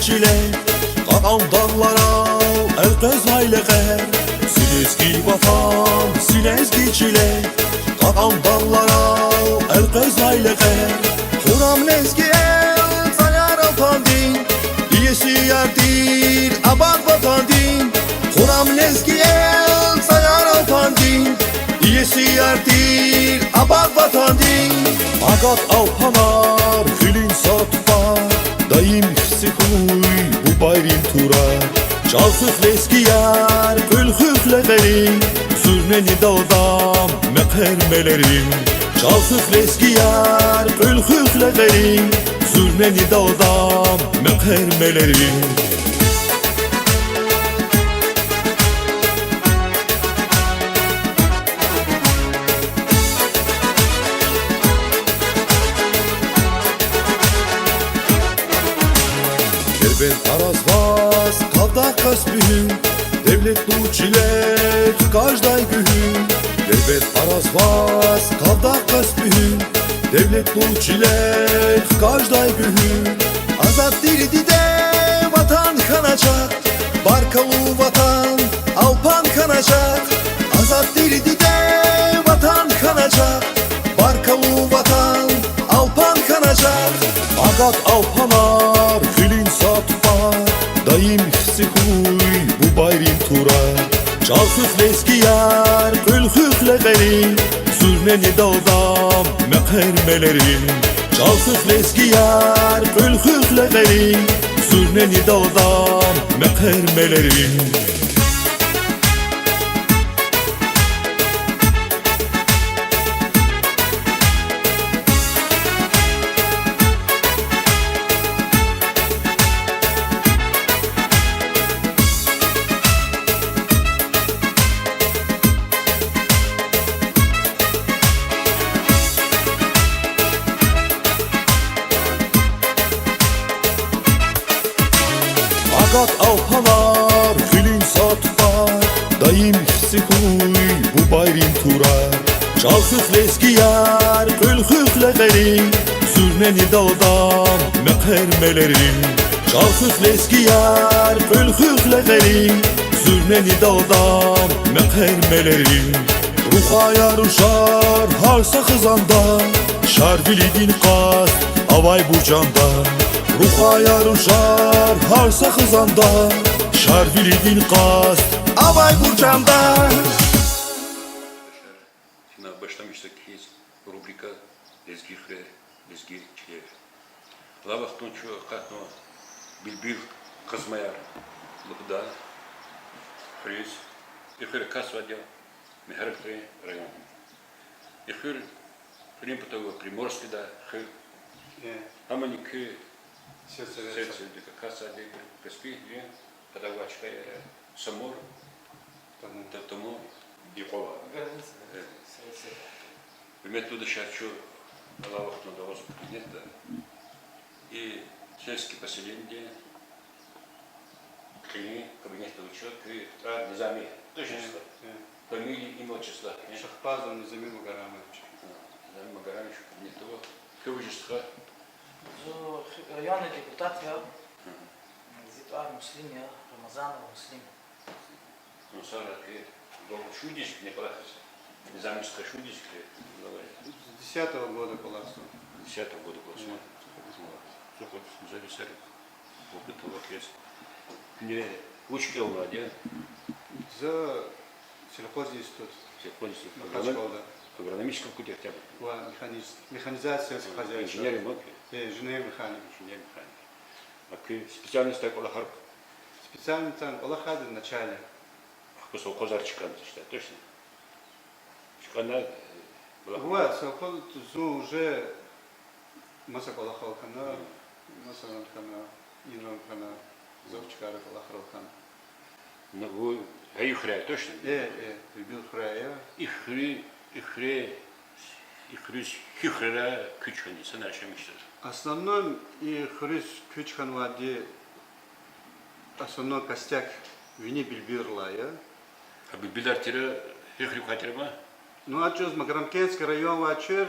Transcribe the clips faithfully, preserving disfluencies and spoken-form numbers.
чиле, кьакьан дагъларал элкъвезвай лекьер. Зи лезги ватан, зи лезги чиле, кьакьан дагъларал элкъвезвай лекьер. Хурам лезги эл, цӀаяр Алпандин, иесияр тир абад ватандин. Хурам лезги эл, цӀаяр Алпандин, иесияр тир абад ватандин. Агат алпанар, гъуьлуьн сад фад, даим хци хьуй бубайрин турар. Чал хуьх, лезгияр, кьуьл хуьх лекьерин, зуьрнени далдам мехъер-мелерин. Чал хуьх, лезгияр, кьуьл хуьх лекьерин, зуьрнени далдам мехъер-мелерин. Дербент аразваз Къавдагъ, Каспи гьуьл, девлетлу чиле хкаждай гуьгьуьл. Дербент аразваз Къавдагъ, Каспи гьуьл, девлетлу чиле хкаждай гуьгьуьл. Азад тир диде ватан хьаначагъ, баркаллу ватан Алпан хьаначагъ. Азад тир диде ватан хьаначагъ, баркаллу ватан Алпан хьаначагъ. Агат алпанар, гъуьлуьн сад фад, даим хци хьуй бубайрин турар. Чал хуьх, лезгияр, кьуьл хуьх лекьерин, зуьрнени далдам мехъер-мелерин. Чал хуьх, лезгияр, кьуьл хуьх лекьерин, зуьрнени далдам мехъер-мелерин. Агат алпанар, гъуьлуьн сад фад, даим хци хьуй бубайрин турар. Чал хуьх, лезгияр, кьуьл хуьх лекьерин, зуьрнени далдам мехъер-мелерин. Чал хуьх, лезгияр, кьуьл хуьх лекьерин, зуьрнени далдам мехъер-мелерин. Рухваяр, рушар гьар са хизанда, Шарвилидин къаст авайбур жанда. Рухваяр, рушар гьар са хизанда, Шарвилидин къаст авайбур жанда. Чна башламишзава кхьиз рубрика Лезги хуьрер, лезги чилер. Алай вахтунда чун акъатнава Билбил къазмаяр лугьудай хуьруьз. И хуьр акатзавайди я Мегьарамдхуьруьн районда. И хуьр, хуьруьн патав Приморскида хуьр. Амани куь сельсоветдик акатзавайди, Каспи гьуьлуьн патав чка я, Самур, Тамун юкьва. Гьуьрметлу дустар, чун алай вахтунда авазва кабинетда. И сельский поселениеди кьилин кабинетда авачир, куь тӀвар Низами, точно стха? Фамилия, имя, отчество? Шахбазов Низами Магарамович. Низами Магарамович, кабинетда ава. Куьн вуж я, стха? Зун районный депутат я. Зи тӀвар Муслим я, Рамазанов Муслим. Ну, сара куь долго шумудиз куьне кӀвалахиз? Низами стха, шумудиз куьне? С десятого года кӀвалахзава. С десятого года кӀвалахзава. Зун кьван йис, Низами, сара вакътиз квез. Куьне вуч кӀелнавайди я? За сельхозинститут. Сельхозинститут. Махачкъалада. Агрономический факультет я? Ва механист, механизация сельского хозяйства. Инженер я куьн? Э, инженер-механик. Инженер-механик. А куь специальностьдай кӀвалахар? Специальностьдай кӀвалахар начальник. Ахпа совхозар чкӀана, считай, точно? ЧкӀана, э, была. Ва совхоз зун уже маса кӀвалахал хьана, маса ран хьана, инран хьана, зав чкайра кӀвалахрал хьана. Ну, вун гьа и хуьряй, точно? Э, э, Билбил хуьряй я. И хуьр-, и хуьре-, и хуьруьз гьи хуьрера куьч хьанва, инсанар яшамиш жезва? Основном и хуьруьз куьч хьанвайди, основной костяк вини билбилрилай я. А билбилар тир, гьи хуьруьк квай тир ма? Ну, а чӀавуз Магарамкентский район авачир,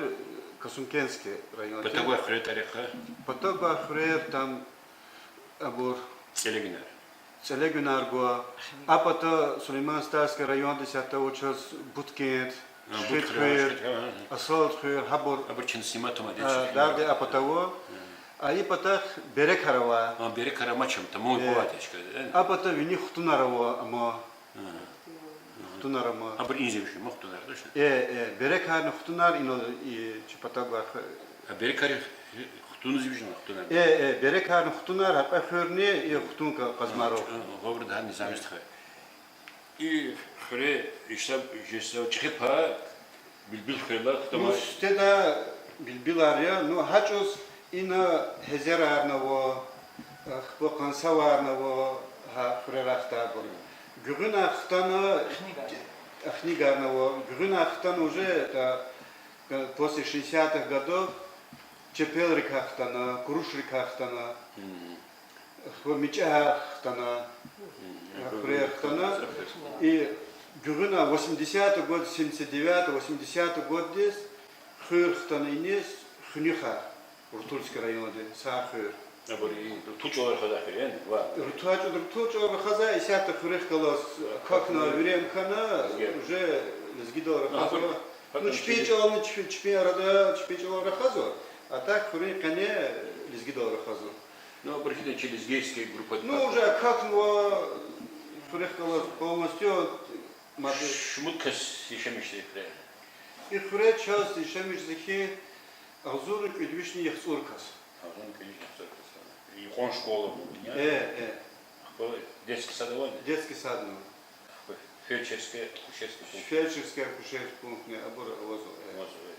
Касумкентский район тир. Патав гвай хуьрер тӀвар яхъ? Патав гвай хуьрер там, Абур цӀелегунар. ЦӀелегунар гва. А пата Сулейман-Стальский районда исятда авачаз Буткент, Шихид хуьр, Асалд хуьр, гьабур. Абур чна снимать авуна, а пата ава. А и патахъ Берекар ава. А, Берекар амач, там, по-моему, Э, а пата вини Хтунар ава, ама. Хтунар ама. Абур инзивишни ма Хтунар, точно? Э, э, Берекарни Хтунар инал и чи пата гвай хуьр. А Берекар Хтунзивишни Хтунар? Э, э, Берекарни Хтунар, а кьве хуьрни и Хтун ка-, къазмар ава. Гъавурда гьа низам Э. Истха. И хуьре иштаб жесав чӀехи пай, Билбил хуьрелай хтамай. Ну, сифтедай билбилар я, ну, гьа чӀавуз ина гьезерарни ава, ахпа къансаварни ава, гьа хуьрерай хтайбур. Гуьгъуьнай хтана, ахнигарни ава, гуьгъуьнай хтана уже, это, после шестидесятых годов, чепелрикай хтана, курушрикай хтана. Хва мичӀи хтана, хуьре хтана. И гуьгъуьна восьмидесятый год, семьдесят девятый, восьмидесятый годдиз хуьр хтана иниз Хуьнуьхар, Рутульский районди, са хуьр. Абур и рутул чӀавалай рахадай хуьр я, ва? Рутул чӀавалай, рутул чӀавалай рахадай, исятда хуьруьхъ галаз квахьна, вири ам хьана, уже лезгидал рахазва. Ну, чпин чӀални, чпи-, чпин арада, чпин чӀалал рахазва. А так хуьруьн къене лезгидал рахазва. Ну, абур гьина чи лезгийский группа. Ну, уже акахьнава хуьруьхъ галаз полностью мад-. Шумуд кас яшамиш жезва и хуьре? И хуьре чаз яшамиш жезва хьи, агъзурни кӀуьд вишни яхцӀур кас. Агъзурни кӀуьд вишни яхцӀур кас. Икьван школа авайди я? Э, э. Ахпа детский сад авайди? Детский садни ава. Ахпа фельдшерский, акушерский пункт? Фельдшерский, акушерский пунктни абур авазва, э. Авазва, э.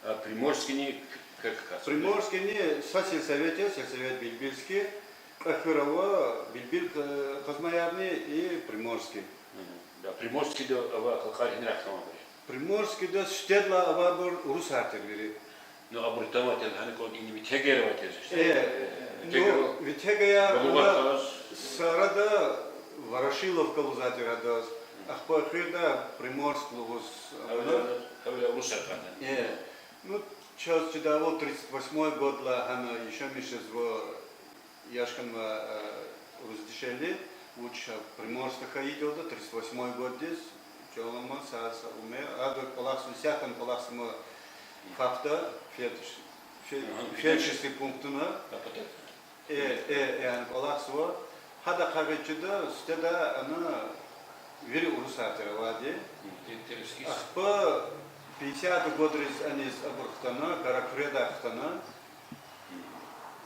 А Приморскийни к-, к-, как? Приморскийни са сельсовет я, сельсовет Билбильский, кьве хуьр ава, Билбил, э, къазмаярни и Приморский. Да, Приморскийда авай халкьар гьинрай хтанвайбур я? Приморскийда сифтедалай авайбур урусар тир вири. Ну, абур тамател гьана кӀанда, ина Витегаяр авай тир, э, Витегаяр, ну, Витегаяр, ана са арада Ворошиловка лугьузвай тир адаз. Ахпа хуьрда Приморск лугьуз. Гьавиляй урусар кӀанда. Э, ну, чаз чидайвал тридцать восьмой годдилай гьана яшамиш жезва, яш хьанва, э, урус дишегьли, вуч Приморскда хьайидалди тридцать восьмой годдиз, чалама са, са уме, ада кӀвалахзава, исятда кӀвалахзава ФАП-да, фельдш-, фе-, фельдшерский пунктуна. Э, э, э, ана кӀвалахзава. Гьада къагъид чида, сифтедай ана вири урусар тир авайди. Ахпа пятидесятый годриз аниз абур хтана, Каракуьредай хтана.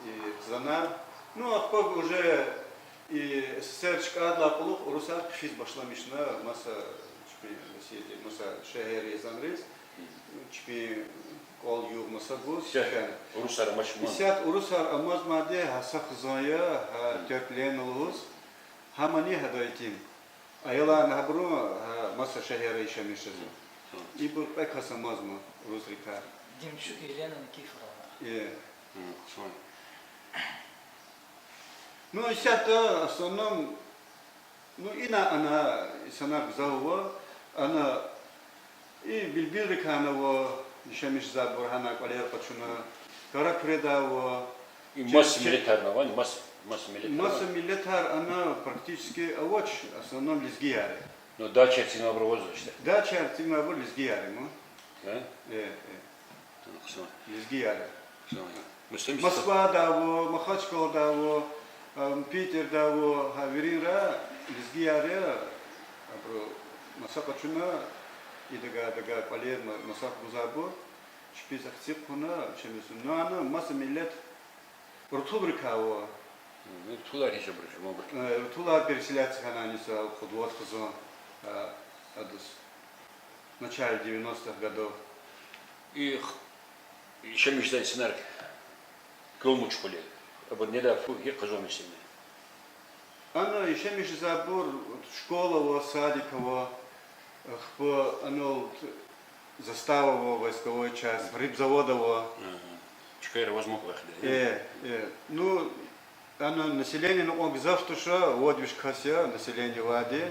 И хизанар. Ну, ахпа уже и СССР чкӀадалай кьулухъ урусар хъфиз башламишна маса чпин Россияди, маса шегьерра инсанриз, чпин кӀвал-югъ маса гуз. Исятда урусар амачма? Исятда урусар амазмайди, гьа са хизан я, гьа Тёрклена лугьуз, гьамани гьадан итим. Аяларни гьабурун, гьа, маса шегьерра яшамиш жезва. Ибур кьве кас амазма, урусрикай. Демчук Елена Никифоровна. Э. Ну, исятда в основном, ну, ина ана инсанар гзаф ава, ана и Билбилрикайни ава яшамиш жезвайбур, гьана кӀвалер къачуна, Каракуьредай ава. И маса миллетарни ава, маса, маса миллетар ава? Маса миллетар ана практически авач, в основном лезгияр я. Ну, дачаяр эцигнавайбур авазва иштиракчи? Дачаяр эцигнавайбур лезгияр я ман. Э, э. Лезгияр я. Москвадай ава, Махачкъаладай ава, Питердай ава, гьа виринра лезгияр я, абуру маса къачуна, идагай-адагай кӀвалер ма-, маса гузвайбур, чпиз ахцегь хъувуна, чемисун. Ну, ана маса миллет рутулрикай ава. Рутулар гьич абуруз жуванбур? Э, рутулар переселяться хьанани са кьуд-вад хизан, адаз. В начале девяностых годов. И яшамиш жезвай инсанар квел муч кьула? Абур недай фу гьикӀ къазанмишзава? Ана яшамиш жезвайбур, школа ава, садик ава, ахпа анал застава ава, войсковой часть, рыбзавод ава. Чкаяр аваз мукьвахда. Э, э. Ну, ана население накьван гзаф туш, вад виш кас я население авайди.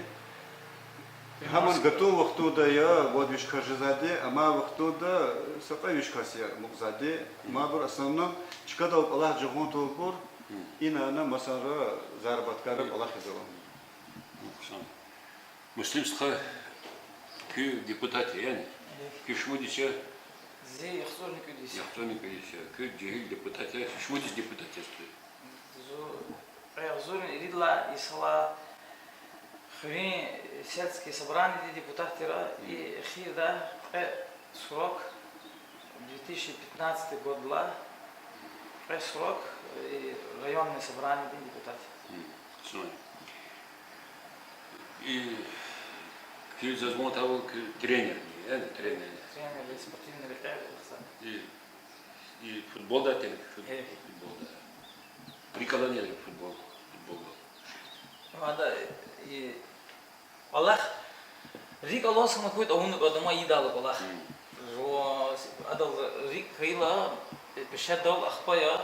Гьамни гатун вахтунда я вад виш кас жезвайди, амай вахтунда са кьве виш кас я амукьзавайди. Амайбур в основном чкадал кӀвалах жагъун тавурбур, Ина ана масанра заработкара кӀвалахиз ава. Муслим стха, куьн депутат я, яни? Куьн шумуд йис я? Зи яхцӀурни кӀуьд йис я. ЯхцӀурни кӀуьд йис я. Куьн жегьил депутат я, шумуд йис депутат яз куьн? Зу кьве агъзурни ирид лагьай йисалай хуьруьн сельский собраниедин депутат тир, и эхирда кьве срок, две тысячи пятнадцатый годлай кьве срок, и районный собраниедин депутат. Хъсан я. И куьн заз ван тавур, куьн тренер я, яни, тренер я. Тренер я, спортивный рекье хъсан. И, и футболда тир, фут-, футболда. РикӀ алани футбол, футболда? Ада, и, кӀвалах рикӀ алаз хьана куд авуна кӀанда, ма идалай кӀвалах. Жува адал рикӀ хьайила, пешедал ахпа я,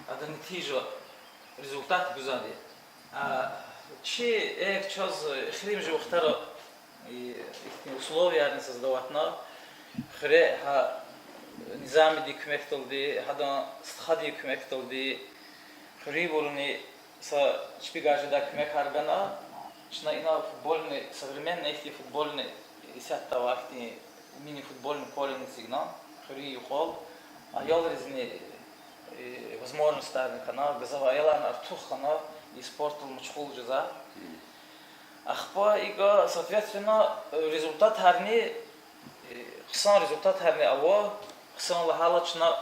ада нетижа, результат гузвайди. А чи, э, чаз эхиримжи вахтара, и, ихьтин условиярни создаватьна, хуьре гьа низамидин куьмекдалди, гьадан стхадин куьмекдалди, хуьруьнбуруни са чпи гажида куьмекар гана, чна ина футбольный, современный ихьтин футбольный исятда авай ихьтин мини-футбольный полени эцигна, хуьруьн юкьвал, аялризни, э, возможностьарни хьана, гзаф аяларни артух хьана, и спортдал машгъул жезва. Ахпа икӀ, соответственно, результатарни, э, хъсан результатарни ава, хъсан лагьайла чна,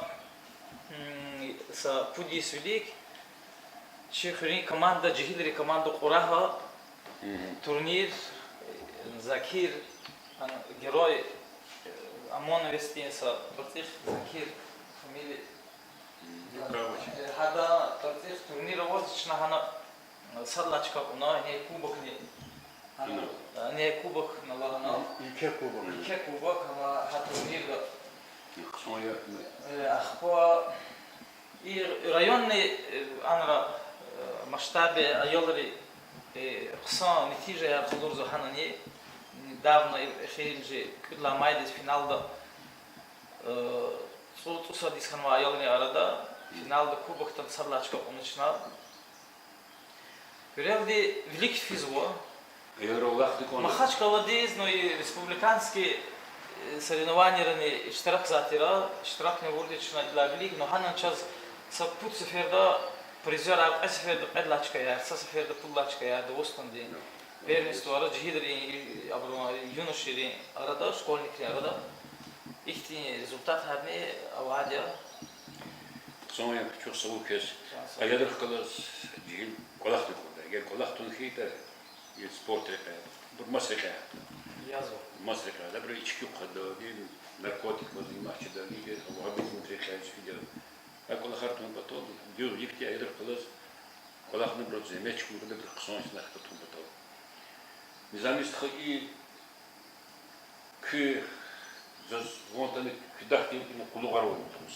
м, са пуд йис вилик чи хуьруьн команда, жегьилрин команда Кьурагьа, турнир, э, Закир, ан-, герой, э, ОМОНовецдин са ТӀварцӀихъ Закир фамилия. Э, гьада ТӀварцӀихъ турнир аваз чна гьана сад лагьай чка кьуна, ина кубокни, гьана, ина кубок лагьана, ильке кубок, ильке кубок, гьана гьа турнирда. Хъсан я. Э, ахпа и районный, э, анра, э, масштабе аялри, э, хъсан нетижаяр къалурзава гьанани, недавно, эхиримжи кӀуьд лагьай майдиз финалда, э, цӀу-, цӀусад йис хьанвай аялрин арада финалда кубокда сад лагьай чка кьуна чна. Куьрелди вилик физва. Махачкъаладиз, ну, и республиканский, э, соревнованийрани иштиракзавай тир, иштиракни авурди чна идалай вилик, ну, гьанани чаз са пуд сеферда призёрар, кьве сеферда кьвед лагьай чкаяр, са сеферда пуд лагьай чкаяр Дагъустандин первенствойра жегьилрин, абурун юношерин арада, школьникрин арада ихьтин результатарни авайди я. Хъсан я, чухсагъул квез. Аялрихъ галаз жегьил кӀвалахни кьурда. Эгер кӀвалах тун хьайитӀа, и спорт рекье, абур маса рекье, маса рекье, абуру ички хъвада, наркотик ваз имач жеда, вагьабизм рекье, ички жеда. А кӀвалахар тун патал, дуьз виликди аялрихъ галаз кӀвалахнабуруз зегьмет чӀугун патал, абуру хъсан инсанар хьтин тун патал. Низами стха, и куь, заз ван атана, куь дахдин ина къуллугъар авай туш.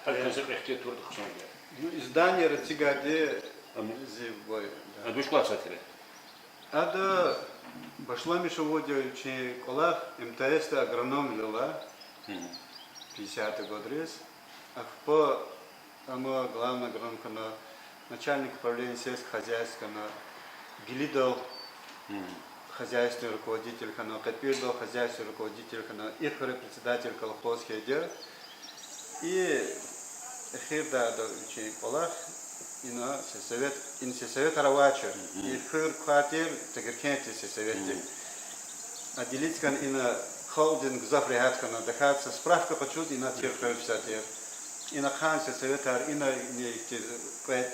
Гьар кас ихтияр тур хъсан я. Ну, и зданияр эцигайди зи бубай. Ада вуч кӀвалахзавай тир? Ада башламишзавайди я вичин кӀвалах МТС-да агрономвилелай, пятидесятый годриз. Ахпа ам главный агроном хьана, начальник управления сельского хозяйства хьана, гилидал хозяйственный руководитель хьана, Къепирдал хозяйственный руководитель хьана, и хуьре председатель колхоз хьайиди я. И эхирда ада вичин кӀвалах ина сельсовет, ина сельсоветар авачир. И хуьр квай тир Тагиркентдин сельсоветдик. А Делицкан ина халкьдин гзаф регьят хьана, тахьайтӀа са справка къачуз ина тир хуьр са тир. Ина хъсан сельсоветар, ина, ина ихьтин кьве,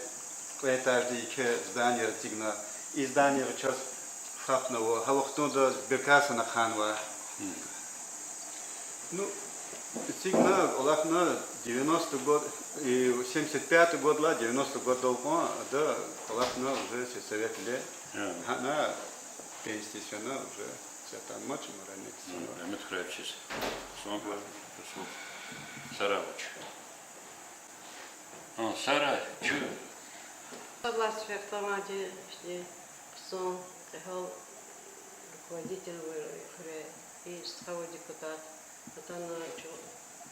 кьве этаждин еке зданияр эцигна. И зданияр чаз хапнава, гьа вахтунда сберкассадин хъсанва. Ну, эцигна, кӀвалахна девяностый год, и семьдесят пятый годлай девяностый годдал кьван ада кӀвалахна уже сельсоветдиле. Гьана пенсиядиз фена уже, са тӀимил амач, мурани. Рагьмет хьурай вичиз. Сон, Сара вуч? А, Сара, чу. Аллагьди фермади, ихьтин хъсан, кьегьал руководитель ава хуьре, и стха ава депутат, атана чун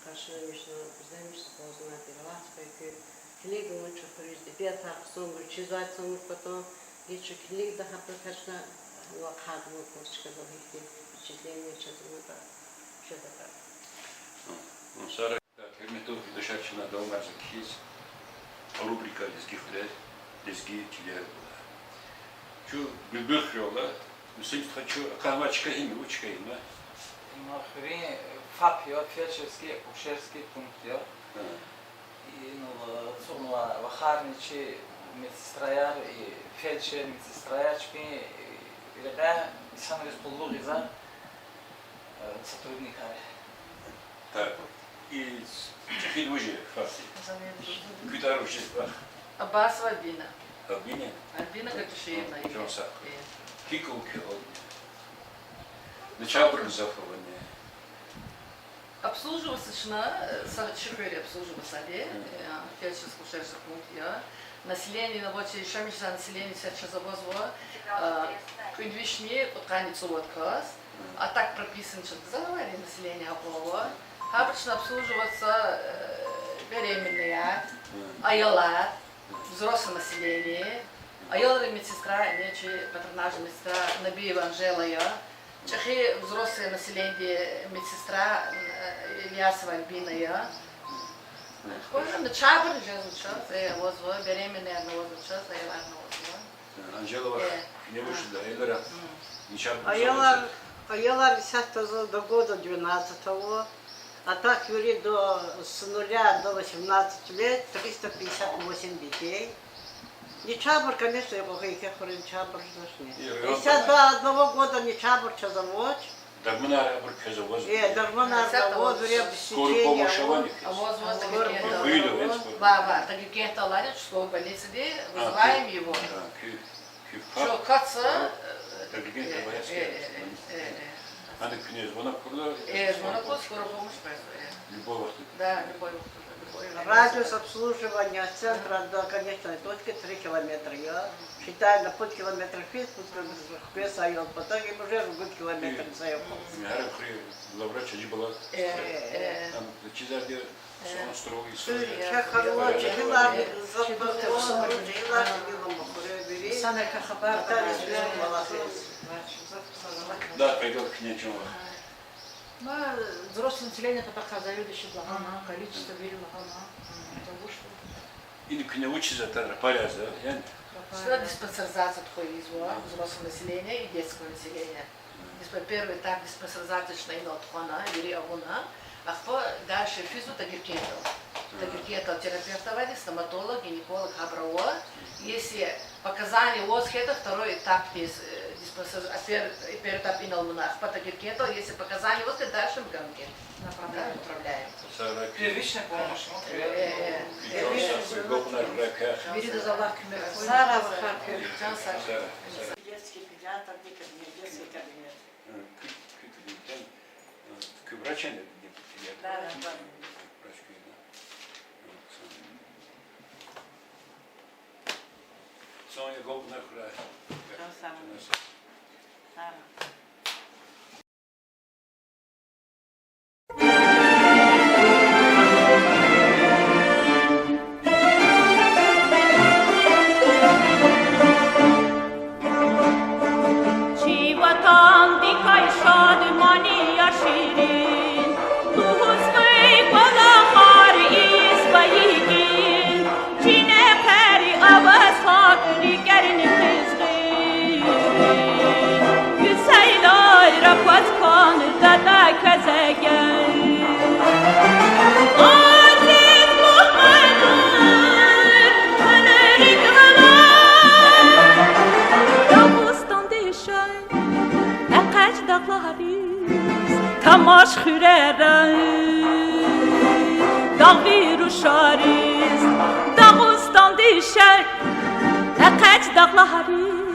къаршиламишна, бездемишна къвазна, Аллагьди куь Килигун чӀехи хуьруьз, эдебиятар хъсан гуз, чизвай цанвур патан, гила чун килигда гьабурукай чна ва хъардимир кваз чкадал гьихьтин впечатление чаз авуртӀа, жедатӀа. Гьуьрметлу юлдашар, чна давамарзава кхьиз рубрика Лезги хуьрер, лезги чилер. Чун Булбул хуьрел ала, Муслим стха, чун акьван чка гьим я, вуч чка я им? Им хуьруьн ФАП я, фельдшерский акушерский пункт я. Гьа. Инал ацукьнава вахарни чи медсестраяр, и фельдшер, медсестраяр чпин, и рекьяй инсанриз къуллугъзавай, э, сотрудникар. Так. И чӀехиди вуж я, ФАП-ди? Куь тӀвар вуж я, вах? Аббасова Альбина. Альбина? Альбина Гатушиевна. Чан сагъ. Э. ГьикӀ я куь гьал? Начагъбур гзаф авани? Обслуживаться чна, э, са чи хуьре обслуживаться авай, э, фельдшерско-акушерский пункт я. Население авачир, яшамиш жезвай население са чаз авазва, э, кӀуьд вишни кьудкъанни цӀувад кас. А так прописан чаз гзаф авайди население гьакьван ава. Гьабуруз чна обслуживаться, э, беременныяр, аялар, взрослое население, аялрин медсестра, ина чи патронажный медсестра Набиева Анжела я. ЧӀехи взрослое населениедин медсестра, э, Ильясова Альбина я. Кваз начагъбур жезва чаз, э, авазва, беременныярни авазва чаз, аяларни авазва. Анжела вах, э, куьне вуч жеда, аялар? Начагъбур жезва? Аялар, аялар исятда зун до года двенадцать ава. А так вири до, с нуля до восемнадцати лет, триста пятьдесят восемь детей. Начагъбур, конечно, икьван еке хуьре начагъбур жезвачни. Исятда до одного года начагъбур чаз авач. Дарманар абур квез авазва? Э, дарманар авазва, вири обеспечение авазва. Скорая помощь авани квез? Авазва, авазва, Тагиркентал. Ва, ва, Тагиркентал, алай число больницади, вызываем его. Куь, куь ФАП. Чун каца, э, Тагиркентал, э, больницади. Ана куьне звонок курла? Э, звонок кур, скорая помощь позвонит. Любой вахтунда. Да, любой вахтунда, любой. Радиус обслуживания от центра до конечной точки три километра я. Считай, на пуд километров физ, пуд километров хквез ая, потом им уже ругуд километр за яхъ. Гьар хуьре главврач Гьажибала. Э, э. Там чизарди, э, сон строгий, сон. Чахъ хьанва, жегьилар, жегьилар чилила махуре вири. Сана ка хабар. Да, къайдада куьне чун вах. Ма взрослое население патахъай заведующий лагьана, количество вири лагьана. Потому что... Ина куьне вучиз атана рапариза, яни? Рапари. Сюда диспансеризация тухуз ийизва, взрослое население и детское население. Диспа-, первый этап диспансеризация чна инал тухвана, вири авуна. Ахпа дальше физва Тагиркентал. Тагиркентал терапевт авайди, стоматолог, гинеколог гьабур ава. Если показания аваз хьайитӀа, второй этап диз, э, диспансер-, а пер-, первый этап инал авуна, ахпа Тагиркентал, если показания аваз хьайитӀа, дальше мы к вам направляем. Направляем. Первичная помощь, ну, э, э, э. Первичная помощь. Виридаз Аллагь куьмек хьуй. Сара вахар куьн. Чан сагъ. Детский педиатрный кабинет, детский кабинет. Э, куь, куь кабинет, э, куь врач яни, не педиатр? Да, да, да. Врач куь, да. Соня Галкина хра. То самое. Ага. Чи ватандикай шадмани я ширин, лугьузвай кӀвалахар ийизвайикин, чинехъри аваз хатур кӀерни къизгъин, гуьзелар акваз кӀандатӀа квез эгер. Азиз мугьманар, хьанрик ала Дагъустандин шегь, экъечӀ дагълариз, тамаш хуьрериз, дагъви рушариз, Дагъустандин шегь, экъечӀ дагълариз,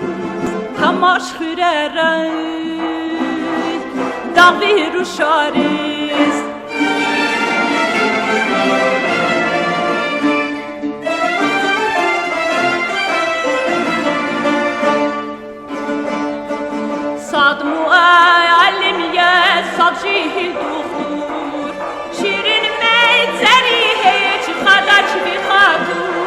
тамаш хуьрериз, дагъви рушариз. Сад муаллим я, сад жегьил духтур, ширин мецери гьич хадач ви, хатур.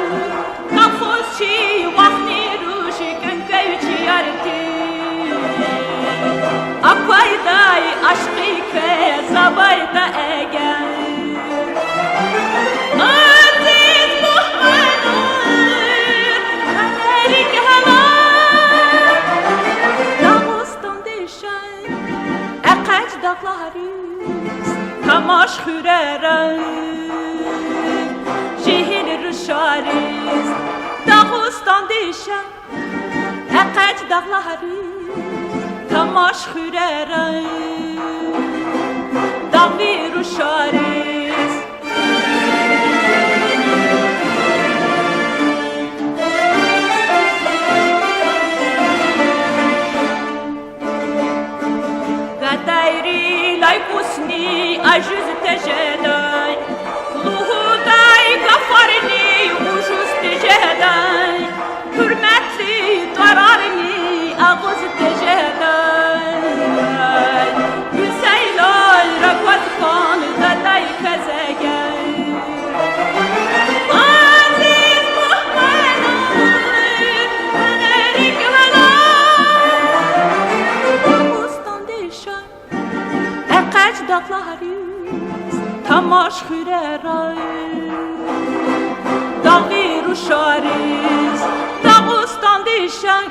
Тамаш хуьрера, жегьил рушариз, Дагъустандин шан, экъечӀ дагълариз, тамаш хуьрера, дагъви рушариз. Гадайрилай кӀусни ажуз тежедай, лугьудай гафарни ужуз тежедай, гьуьрметлу тӀварарни агъуз тежедай, гуьзелвилер акваз кӀан гадай квез эгер. Азиз мугьманар, куьне рикӀ валай, Дагъустандин шан, экъечӀ дагълариз, тамаш хуьрера, дагъви рушариз, Дагъустандин шан,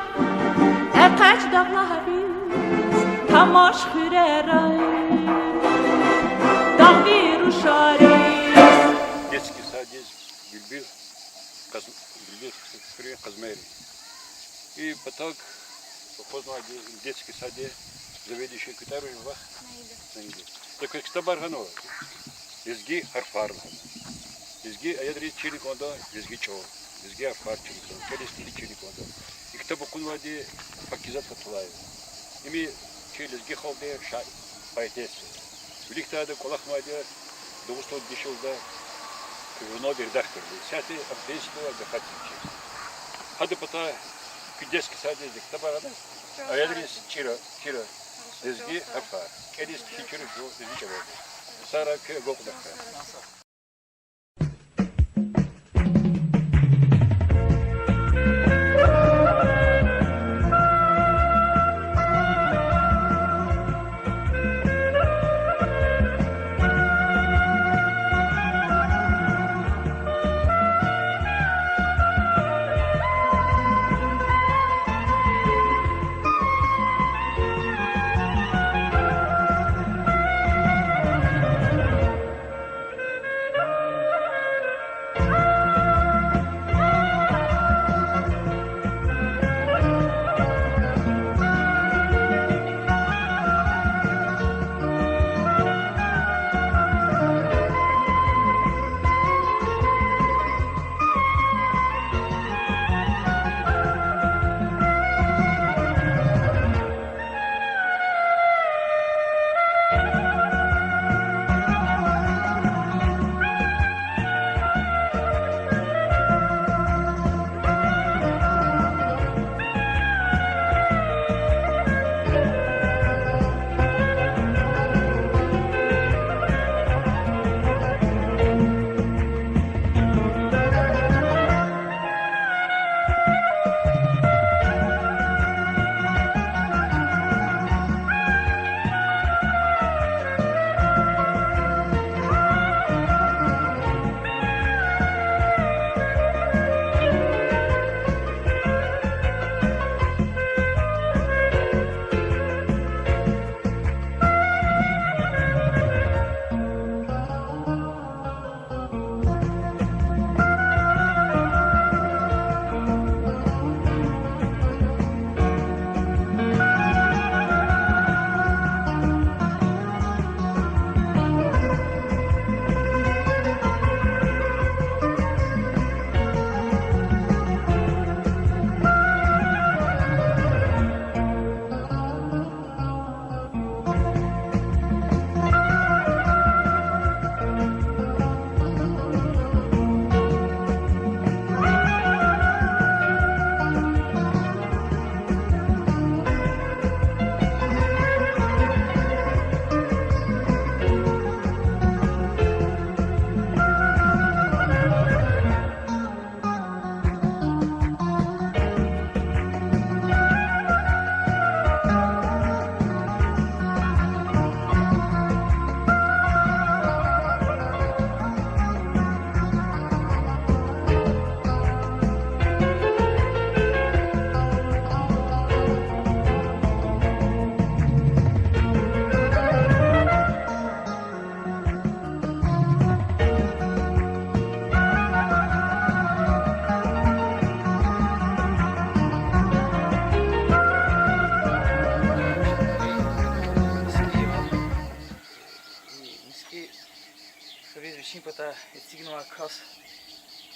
экъечӀ дагълариз, тамаш хуьрера, дагъви рушариз. Детский садиз Билбил, къаз-, Билбил хуьруьн къазмайри. И патав акъуднавайди детский садиз заведующий куьтягьрун вах? Наида. Наида. За квез ктабар гъанва, лезги гьарфар лагьана. Лезги аялриз чирна кӀанда лезги чӀал, лезги гьарфар чирна кӀанда, кӀелиз кхьиз чирна кӀанда. И ктаб акъуднавайди Пакизат Фатуллаева. Им чи лезги халкьдин шаир, поэтесса. Виликдай ада кӀвалахнавайди я Дагъустан дишегьлида, журналдин редакторди. Исятда ам пенсияда ава, гафар тежез. Гьадан патай куь детский садиз ктабар гъана, аялриз чира, чира лезги гьарфар, кӀелиз кхьиз чира жу лезги чӀалалди. Сагърай куьн, агалкьунар хьурай.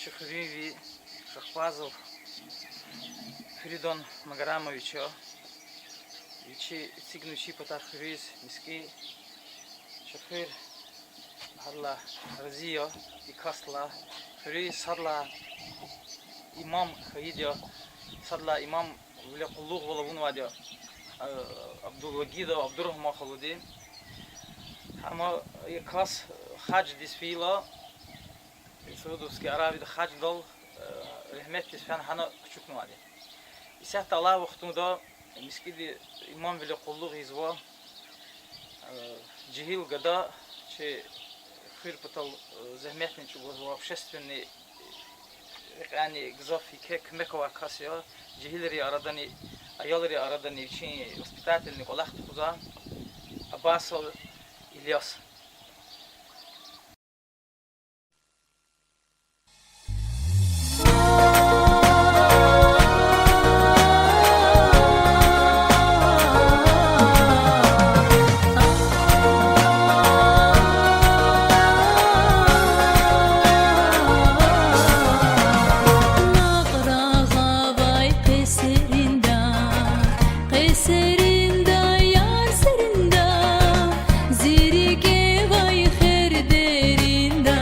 Чи хуьруьнви Шахпазов Фридун Маграмович я. Вичи эцигна вичин патай хуьруьз мискӀин шукур, гьадалай рази я и касдилай. Хуьруьз садлагьай имам хьайиди я, садлагьай имамвилин къуллугъвал авунвайди я, э, Абдулвагидов Абдурагьман халуди. Гьам и кас, э, гьаждиз фейила, Саудовский Аравияда гьаждал, э, рагьметдиз фена гьана кучукнавайди. Исятда алай вахтунда мискӀинда имамвилин къуллугъ ийизва, э, жегьил гада, чи хуьр патал, э, зегьметни чӀугвазва, общественный, э, рекьяйни гзаф еке куьмек авай кас я, жегьилрин арадани, аялрин арадани вичин воспитательный кӀвалах тухузва, Абасов Ильяс. Накьрагъавай къесеринда, къесеринда, яр серинда, зи рикӀе авай хер деринда,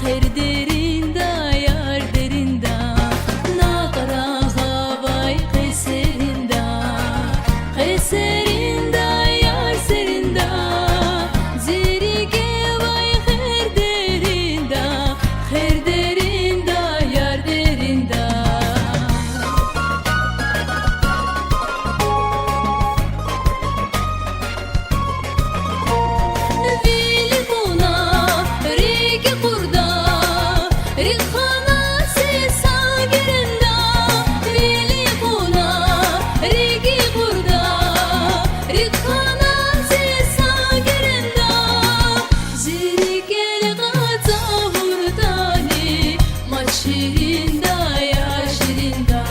хер деринда, яр деринда, накьрагъавай къесеринда, къесеринда, яр серинда, зи рикӀе авай хер деринда, хер деринда, яр деринда. Вил кьуна рикӀ къурда, рикӀ хана зи са геренда, вил кьуна рикӀ къурда, рикӀ хана зи са геренда, зи рикӀел къазавуртӀани, мад ширинда, яр ширинда,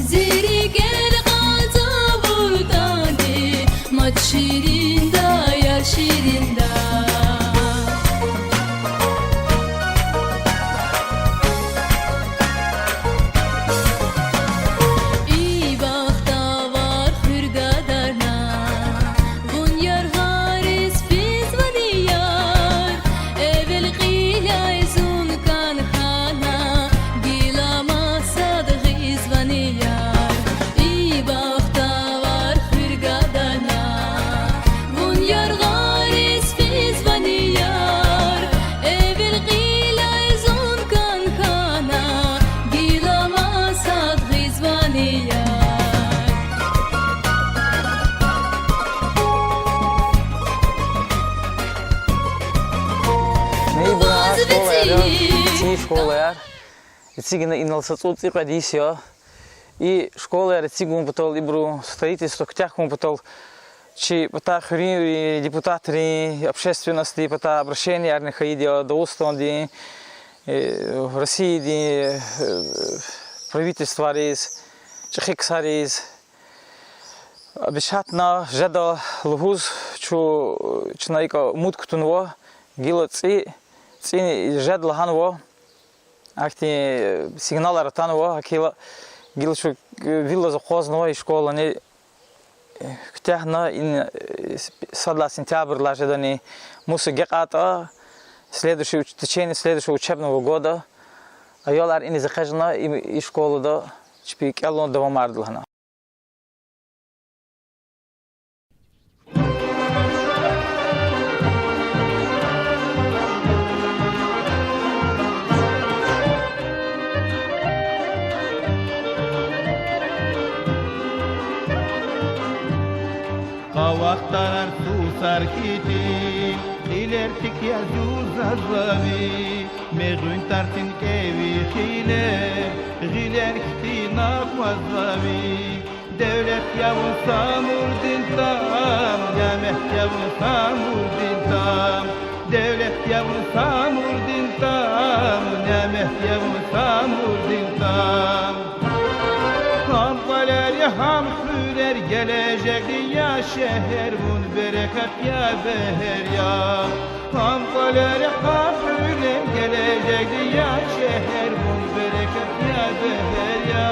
зи рикӀел къазавуртӀани, мад ширинда, яр ширинда. И бахтавар хуьр гадарна, вун яргъариз физвани, яр? Эвел кьиляй зун кӀан хьана, гила масад гъизвани, яр? И бахтавар хуьр гадарна, вун яргъариз физвани, яр? Эвел кьиляй зун кӀан хьана, гила масад гъизвани, яр? Ибур школаяр я, цӀийи школаяр. Эцигна инал са цӀуд цӀикьвед йис я. И школаяр эцигун патал, ибурун строительство куьтягь хьун патал чи патай хуьруьнви депутатрин, общественностдин патай обращениярни хьайиди я Дагъустандин, э, Россиядин, э, правительствайриз, чӀехи ксариз. Обещатьна жеда лугьуз чу, чна икӀ умуд кутунва, гила цӀи, цӀи жеда лагьанва, ахьтин сигналар атанва, гьакӀ хьайила гила чун вилиз акъвазнава и школани, куьтягьна и сад лагьай сентябрьдилай жедани, мус агакьайтӀа, следующий уч-, в течение следующего учебного года аялар иниз экъечӀна и, и школада чпи кӀелун давамарда лагьана. Къавахъ тарар сусар хьтин, кьилер тик яз юзазвави, мегъуьн тарцин кӀеви хилер, гъилер хьтин акъвазвави. Девлет я вун, Самурдин там, нямет я вун, Самурдин там. Девлет я вун, Самурдин там, нямет я вун, Самурдин там. Гьам кӀвалер я, гьам хуьрер, гележегди я шегьер, вун берекат я, бегьер я. Гьам кӀвалер я, гьам хуьрер, гележегди я шегьер, вун берекат я, бегьер я.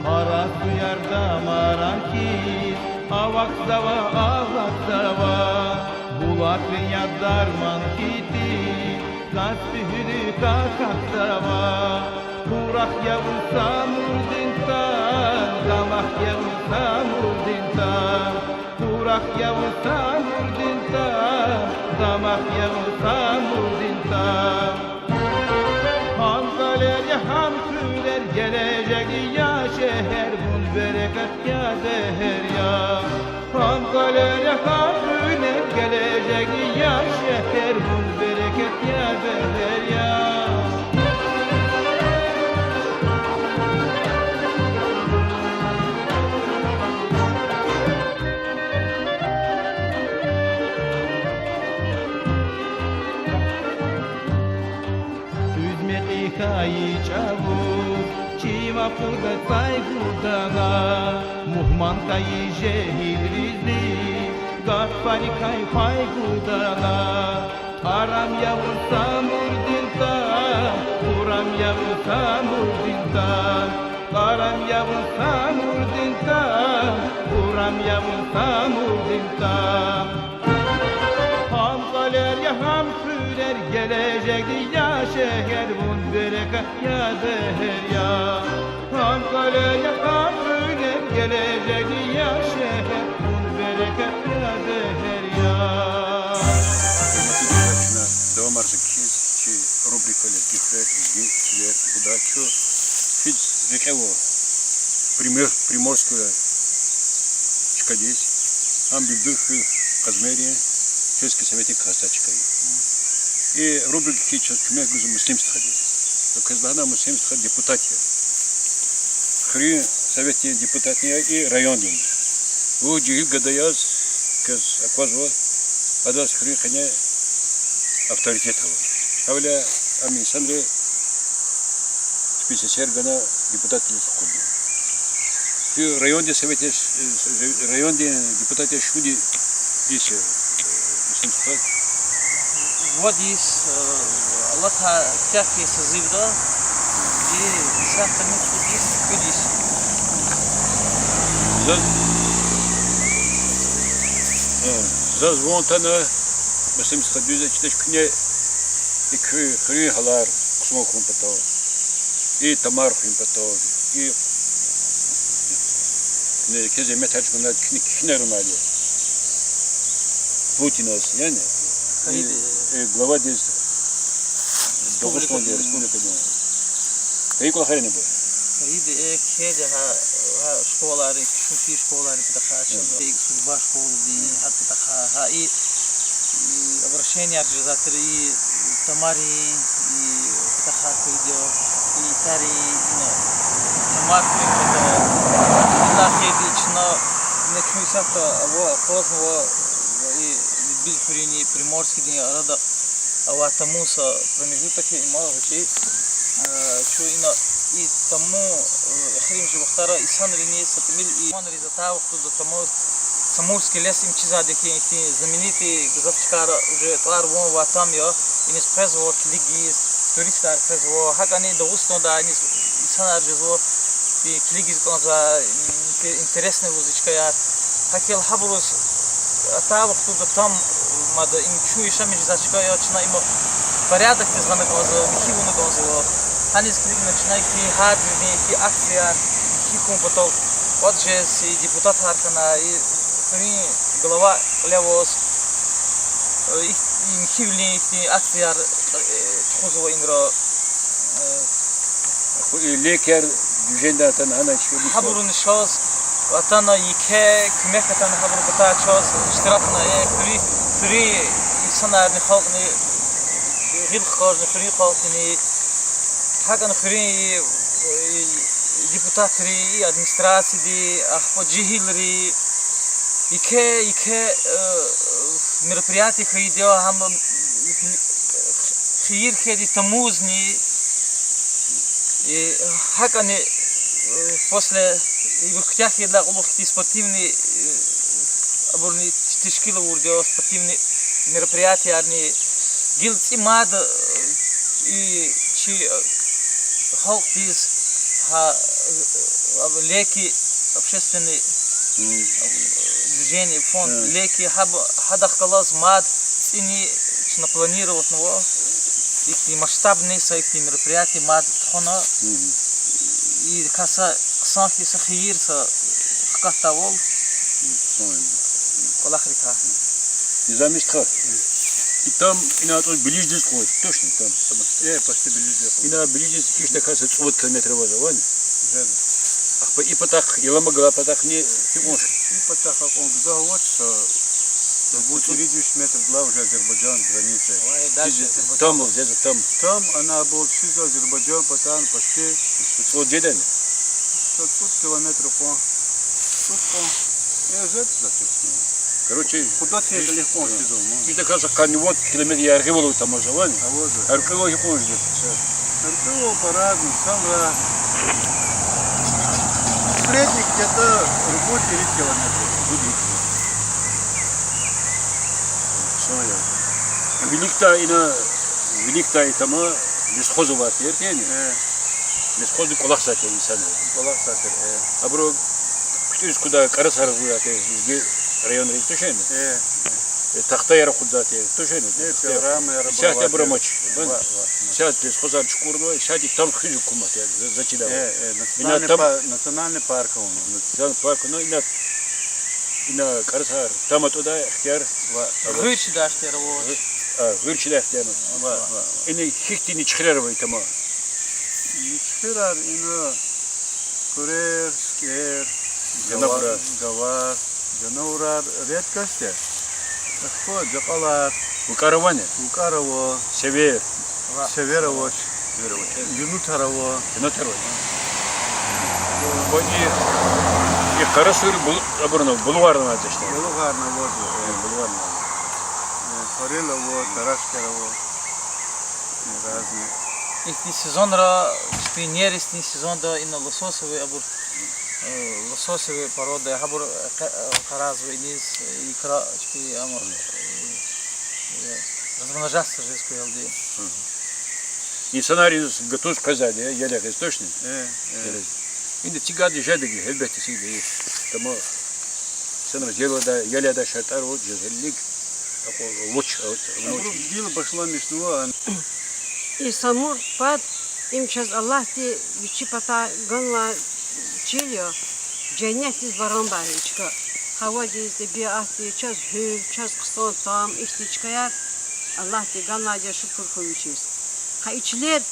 Къарасуяр дамаран хьиз авахьзава, агакьзава, булахрин яд дарман хьиз тиз, Каспи гьуьлуьз акатзава. Къурах я вун Самурдин тан, дамах я вун Самурдин тан, Къурах я вун Самурдин тан, дамах я вун Самурдин тан. Гьам кӀвалер я, гьам хуьрер, гележегди я шегьер, вун берекат я, бегьер я. Гьам кӀвалер я, гьам хуьрер, гележегди я шегьер, вун берекат я, бегьер я. Уьзмекьи хьайи чӀавуз чим акъудда, цӀай гудана, мугьман хьайи жегьилриз гапарикай пай гудана. Кьарам я вун Самурдин тан, хурам я вун Самурдин тан, кьарам я вун Самурдин тан, хурам я вун Самурдин тан. Гьам кӀвалер я, гьам хуьрер, гележегди я шегьер, вун берекат я, бегьер я. Гьам кӀвалер я, гьам хуьрер, гележегди я шегьер, вун берекат я, бегьер я. Гьуьрметлу душманар, чна давамарзава кхьиз чи рубрика Лезги хуьрер, лезги чилер, гуда чу физ рекье ава Примор-, Приморская чкадиз, гьам Бибил хуьр Къазмерин сельский советдин касда чка я. И рубрика хьиз чаз куьмек гузва Муслим стхадиз. Квез лагьана, Муслим стха депутат я. Хуьруьн советдин депутат я и райондин. Вун жегьил гада яз квез аквазва, адаз хуьруьн къене авторитет ава. Гьавиляй ам инсанри чпин сесер гана депутатдиз хкудна. Куь райондин советдиз, э, райондин депутатдиз шумуд йис я, э, Муслим стха? Вад йис, э, алатай куьтягь хьайи созывда, и исятда муькуьд йис, куьд йис. Заз, э, заз ван атана, Муслим стха, дуьз я, чидач куьне и куь хуьруьн гьалар хъсан хьун патал, и тамар хуьн патал, и, не, квез зегьмет гьатна, куьне кхьинар авунай Путиназ, яни, и, и главадиз Дагъустандин, республикадин. Гьа и кӀвалахар яни ибур? Гьа и, э, кхьейди гьа, гьа школайрин, куь шумуд школайрин патахъай, и служба школадин, гьа патахъай, гьа и, и обращенияр жезвай тир, и тамарин, и патахъай хьайиди я, и тарин, и тамар хуьн патал. Иллаки чна, ина чун исятда ава, акъвазнава, и Бибил хуьруьнни Приморскийдин арада авай тамун са промежуток я, има гъвечӀи, э, чун ина и тамун, э, эхиримжи вахтара инсанрини са тӀимил и ман риз атай вахтунда тамун, Самурский лес им чизвайди хьи, ихьтин знаменитый гзаф чкайра уже тӀвар-ван авай там я, иниз къвезва килигиз, туристар къвезва, гьакӀни Дагъустандай иниз инсанар жезва, и килигиз кӀанзавай, ин-, интересный лугьуз и чкаяр. ГьакӀ хьайила гьабуруз атай вахтунда там мад им чун яшамиш жезвай чка я, чна има порядокдиз гъана кӀанзава, михьи авуна кӀанзава. Гьаниз килигна чна ихьтин гьарждин, ихьтин акцияр, михьи хьун патал кӀватӀ жез, и депутатар хьана, и хуьруьн глава кьиле аваз, э, и, и михьивилин ихьтин акцияр, э, тухузва инра. Э, Ахпа и лекяр движениедай атана гьана чка михьзава. Гьабуруни чаз атана, еке куьмек атана, гьабуру патай чаз иштиракна, э, хуьруьн, хуьруьн инсанарни, халкьни гъил хкажна, хуьруьн халкьни, гьакӀни хуьруьн, э, Депутатри, и администрацияди, ахпа жегьилри, еке-еке, э, мероприятие хьайиди я, гьам хийир хьайиди я тамузни, и гьакӀни, э, после, ибур куьтягь хьайидалай кьулухъ ихьтин спортивный, э, абурни тешкил авурди я, спортивный мероприятиеярни, гила цӀи мад, э, и чи, э, халкьдиз, гьа, э, леки общественный, э, движение, фонд леки, гьаб-, гьадахъ галаз мад цӀини чна планировать авунва, ихьтин масштабный са ихьтин мероприятие мад тухвана, и каса хъсан хьи са хийир са хкатдайвал кӀвалахрикай. Низами стха. И там, ина атӀуз Билиждиз къугъваз, точно там? Э, почти Билиждиз къугъваз. Ина Билиждиз гьич тахьайтӀа са цӀувад километр аваз авани? Жеда. Ахпа и патахъ, Яламагала патахъни гьикьван? И патахъ акьван гзаф авач, са, са бу ирид виш метрдилай уже Азербайжан граница. Там, вот здесь, вот там. Там, ана абур чиз Азербайжан патан почти. Цӏуд жедани? Са цӏуд километр кьван. Цӏуд кьван. Э, жеда, значит. Короче, худа текли кьван чиз ама. Ида каса къанни вад километр яргъивал тамаша авани? Аваза. Аркьивал гьикьван жеда? Аркьивал по-разному, сам раз. Средний где-то ругуд ирид километр. Ругуд ирид километр. Сая. Виликдай ина, виликдай итама лесхоз авай тир, тини? Э. Лесхозди кӏвалахзавай тир инсанар. Кӏвалахзавай тир, э. Абуру куьтӏуьз куда кӏарасар авай тир, лезги районриз туширни? Э, э. Э, тахтаяр акъудзавай тир, туширни? Э, пилорамаяр. Исятда абур амач. Ва, ва, ва. Исятда лесхозар чукӏурнава, исятда там хуьз гьукумат я, за-, зачида. Э, э, национальный па-, национальный парк авуна. Национальный парк авуна, ина Ина кӏарасар, там атӏудай ихтияр ва... Гъуьр чидай ихтияр авач. А, гъуьр чидай ихтияр. Ва, ва, ва. Ина гьихьтин ничхирар ава итама? Ничхирар ина куьрер, сикӏер, жанавурар, гава-, гавар, жанавурар редкость я. Ахпа жакъалар. Вукӏар авани? Вукӏар ава. Север. Север авач. Север авач. Юнутар ава. Юнутар ава. Ва и, и къарасур бул-, абурна, булугъарна авач ишта. Булугъарна авач. Э, булугъарна авач. Э, форель ава, тарашкер ава. Э, разный. Ихьтин сезонра, чпи нерестный сезонда ина лососевый абур, э, лососевый порода, гьабур, э, къе-, э, къарагъзава иниз, э, икра, чпи, ама, э, э, размножаться жез куьгьелди. Инсанар из гатуз къвезвайди я, ял ягъиз, точно? Э, э. Ял ягъиз. Инда цигайди жеди, гьелбетда, цигайди. Тамам. Инсанар ял ядай, ял ядай шартӏар вуч жез гьелелиг. Такой вуч, а, вуч. Абуру гила башламишнава. И Самур пад, им чаз Аллагьди вичи патай ганвай чил я, женнетдиз барабар я и чка. Гьавадиз, тӏебиатдиз, чаз гьуьл, чаз хъсан там, ихьтин чкаяр Аллагьди ганвайди я, шукур хьуй вичиз. Гьа и чилер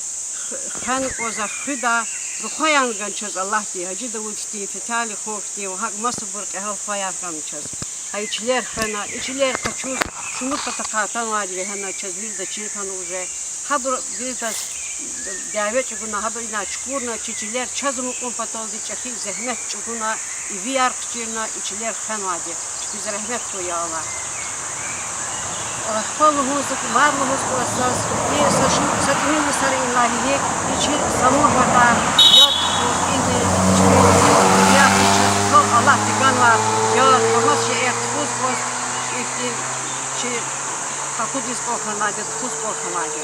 х-, хвена кӏанзавай хуьдай рухваяр гана чаз Аллагьди, Гьажи Давуд хьтин, Фетали хуан хьтин ва гьакӏ масабур кьегьал хваяр гана чаз. Гьа и чилер хвена, и чилер къачуз, шумуд патахъай атанвайди вегьена, чаз вирида чир хьана уже. Гьабур виридаз дяве чӏугуна, гьабур ина чукӏурна, чи чилер чаз амукьун паталди чӏехи зегьмет чӏугуна, ивияр хъчирна, и чилер хвенвайди я. Чпиз регьмет хьуй, я Аллагь. Ахпа лугьуз, мад лугьуз кӏанзава заз, и са ши-, са тӏимил йисара инлай вилик, и чил Самур патай яд тухуз, инди чпин, я чаз халкь Аллагьди ганвай яд, хамас шейэр тухуз кӏанзава, ихьтин чи къакъудиз кӏан хьанвайди, тухуз кӏан хьанвайди.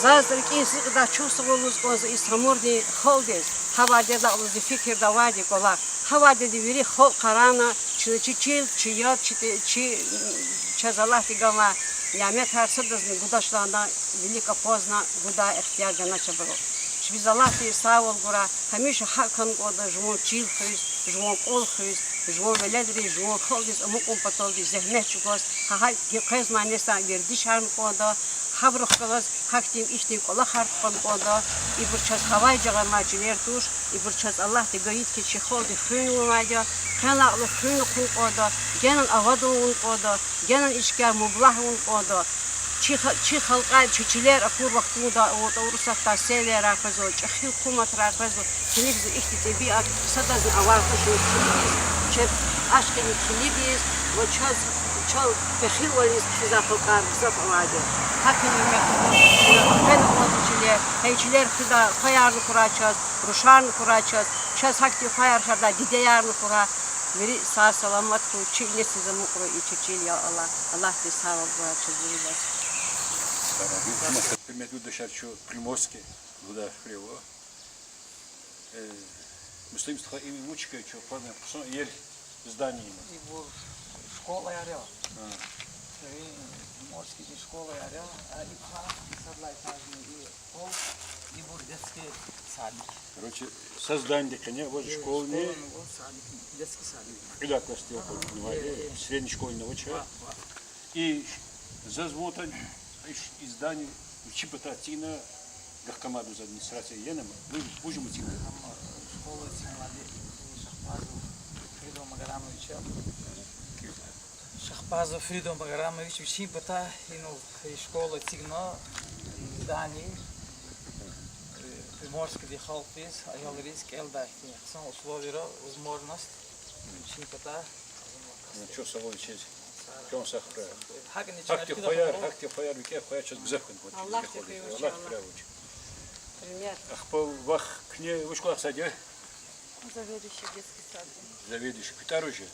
Заз рикӏин сидкьидай чухсагъул лугьуз кӏанзава и Самурдин халкьдиз, гьавайдиз лугьуз зи фикирда авайди кӏвалах. Гьавайдиз вири халкь къарагъна, чна чи чил, чи яд, чи те-, чи, чаз Аллагьди ганвай няметар садазни гудач лагьана, вилик акъвазна гудай ихтияр гана чабуру. Чпиз Аллагьди сагъвал гурай, гьамиша гьакӏ хьана кӏанда жуван чил хуьз, жуван кӏвал хуьз, жуван веледриз, жуван халкьдиз амукьун паталди зегьмет чӏугваз, гьа гьакӏ къвезмай нестан вердишарна кӏанда, гьабурухъ галаз гьахьтин ихьтин кӏвалахар тухвана кӏанда, ибур чаз гьавай жагъанвай чилер туш, ибур чаз Аллагьди гайитӏа хьи чи халкьди хуьн авунвайди я, хъенлай кьулухъ хуьн ахъун кӏанда, генани авадан авун кӏанда, генани и чкаяр мублагь авун кӏанда. Чи ха-, чи халкьар, чи чилер акур вахтунда авуртӀа, Урусатдай севердай къвезва, чӀехи гьукуматрай къвезва, килигзава ихьтин тӀебиат, садазни авай хушни килигиз, чеб ашкъини килигиз, ва чаз, чал пехилвал ийиз кхьизвай халкьар гзаф авайди. ГьакӀни мехъер, гьеле кьван чилер, гьа и чилер хъидай хваярни хьурай чаз, рушарни хьурай чаз, чаз гьахьтин хваяр хьурай, дидеярни хьурай. Вири сагъ-саламат хьуй, чи несилриз амукьрай и чи чил, я Аллагь. Аллагьди сагъвал гурай чаз виридаз. Гьуьрметлу дустар, чун Приморский лугьудай хуьре ава. Э, Муслим стха, им вуч хьи, чун хъвана хъсан иер здание я. Ибур школаяр я. А. Э, Приморскийдин школаяр я. А ибур сад лагьай этажный и пол, ибур детский садик. Короче, са зданидихъ я, вот, э, школани, школани, вот садикни, детский садик. Кьилай классдал акъуднавайди, э, э, средний школани авач. Ва, ва. И заз вуч ятӀа, и здание вичин патай эцигна, гьахьтин мад администрация яна, вуж, вуж ятӀа эцигна? Ам, э, школа эцигнавайди Шахпазов Фридо Магарамович я. Шахпазов Фридо Магарамович вичин патай инал и школа эцигна, и здание, э, Приморскийдин халкьдиз, аялриз кӀелдай хьтин хъсан условияр, возможность вичин патай. Ну, чухсагъул вичиз. Чун сагърай. ГьакӀни гьахьтин хваяр, гьахьтин хваяр, викӀегь хваяр чаз гзаф хьана. Аллагьди хуьрай вуч. Пример. Ахпа вахъ куьне вуч кӀвалахзавайди я? Заведующий детский сад. Заведующий. Куь тӀвар вуж я?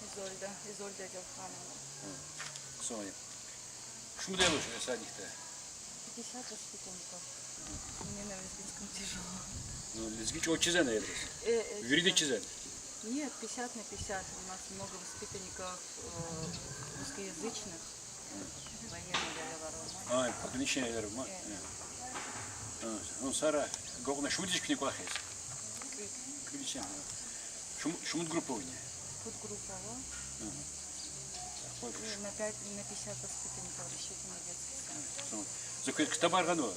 Изольда, Изольда Адилхановна. Хъсан я. Шумуд аялар ава садикда? Пятьдесят воспитанников. Мне на лезгинском тяжело. Ну, лезги чӀал чизвани аялриз? Э, э, вирида чизвани? Нет, пятьдесят на пятьдесят. У нас много воспитанников, э, русскоязычных. Военный, я, Роман. А, пограничный, я, Роман. Э. Э. А, ну, Сара, гугъна шумуд йис куьне кӀвалах ийиз? Куь. Куьне, а. Шумуд, шумуд группа авани? Подгруппа ава. Ага. И на пять, на пятьдесят воспитанников рассчитанный детский сад. Ага. За квез ктабар гъанва.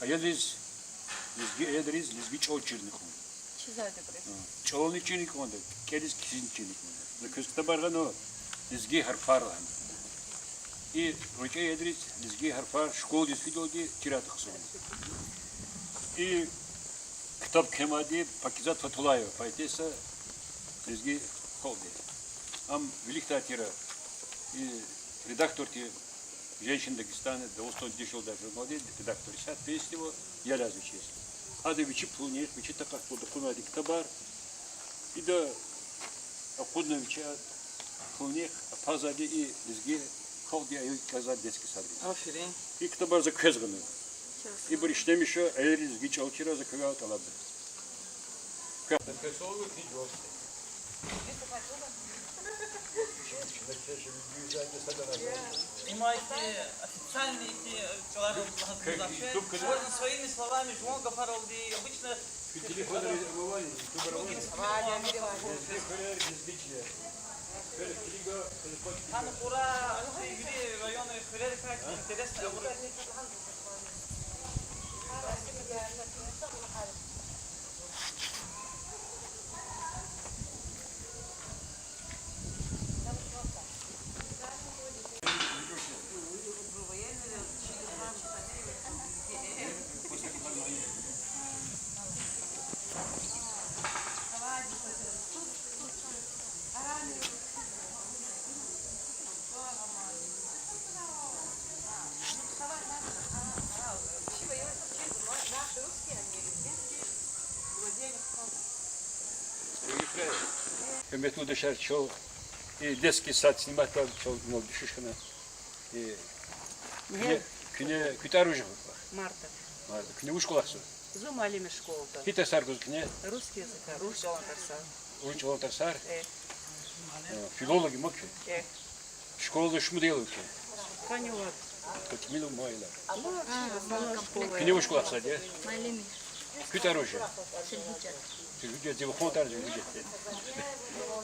Аялриз, лезги аялриз лезги чӀал чирна кӀанда. Чизвайди абуруз. А, чӀални чирна кӀанда, кӀелиз-кхьизни чирна кӀанда. За квез ктабар гъанва, лезги гьарфар лагьана. И рикӀе аялриз лезги гьарфар школадиз фидалди чирайди хъсан я. И ктаб кхьенвайди Пакизат Фатуллаева, поэтесса, лезги халкьди. Ам виликдай тир, и редактор тир Женщины Дагестана, Дагъустандин дишегьлийрин журналдин редактор, исятда пенсияда ава, я лазим вичиз. Ада вичи пулунихъ, вичи такьатдал кьунвайди ктабар, ида акъудна вичи пулунихъ, апазвайди и лезги халкьдин аялри кӀелзавай детский садра. Аферин. И ктабар за квез гъанва. Ибур ишлемишзава, аялриз лезги чӀал чирайла за квевай тӀалабда. Има ихьтин официальный ихьтин чӀалар лагьана кӀанзавач. Можно своими словами, жуван гафаралди, обычно. Гьана хуьрера, вири районный хуьрерикай интересный абур. Гьуьрметлу дустар, чал и детский сад сниматьда, чал инал дуьшуьш хьана. Э, куьне, куьне, куь тӀвар вуж я? Марта. Марта. Куьне вуч кӀвалахзава? Зун муаллим я школада. Гьи тарсар гуз куьне? Русский язык, рус чӀалан тарсар. Рус чӀалан тарсар? Э. Э, филолог я ма куьн? Э. Школада шумуд аял ава куьн? Къанни вад. ТӀимил ава ма аялар. Куьне вуч кӀвалахзавайди я? Муаллим я. Куь тӀвар вуж я? Сергиджан. Сергиджан, зи вахун тӀвар Сергиджан.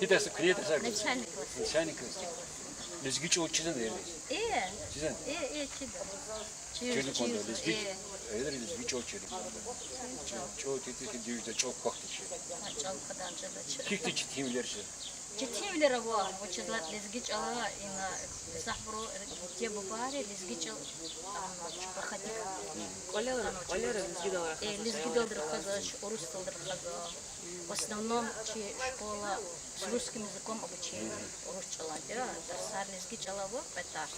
Гьи тарсар, куьне гьи тарсар гуз? Начальный класс. Начальный класс. Лезги чӀал чизвани аялриз? Э. Чизвани? Э, э, чида. Чирна кӀанда лезги, э, аялриз лезги чӀал чирна кӀанда. ЧӀал тирди хьи, дивижда чӀал квахьда чи. ЧӀал квадан жедач. Гьихьтин четинвилер жеда? Четинвилер ава, вучиз лагьайтӀа лезги чӀала ина гзафбуру, диде-бубайри лезги чӀал, ам, чӀехи кӀвалера, кӀвалера лезгидал рахазва. Э, лезгидалди рахазва, чи урусдалди рахазва. В основном чи школа с русским языком обучение, урус чӀалан тир, тарсар лезги чӀала ава, кьве тарс.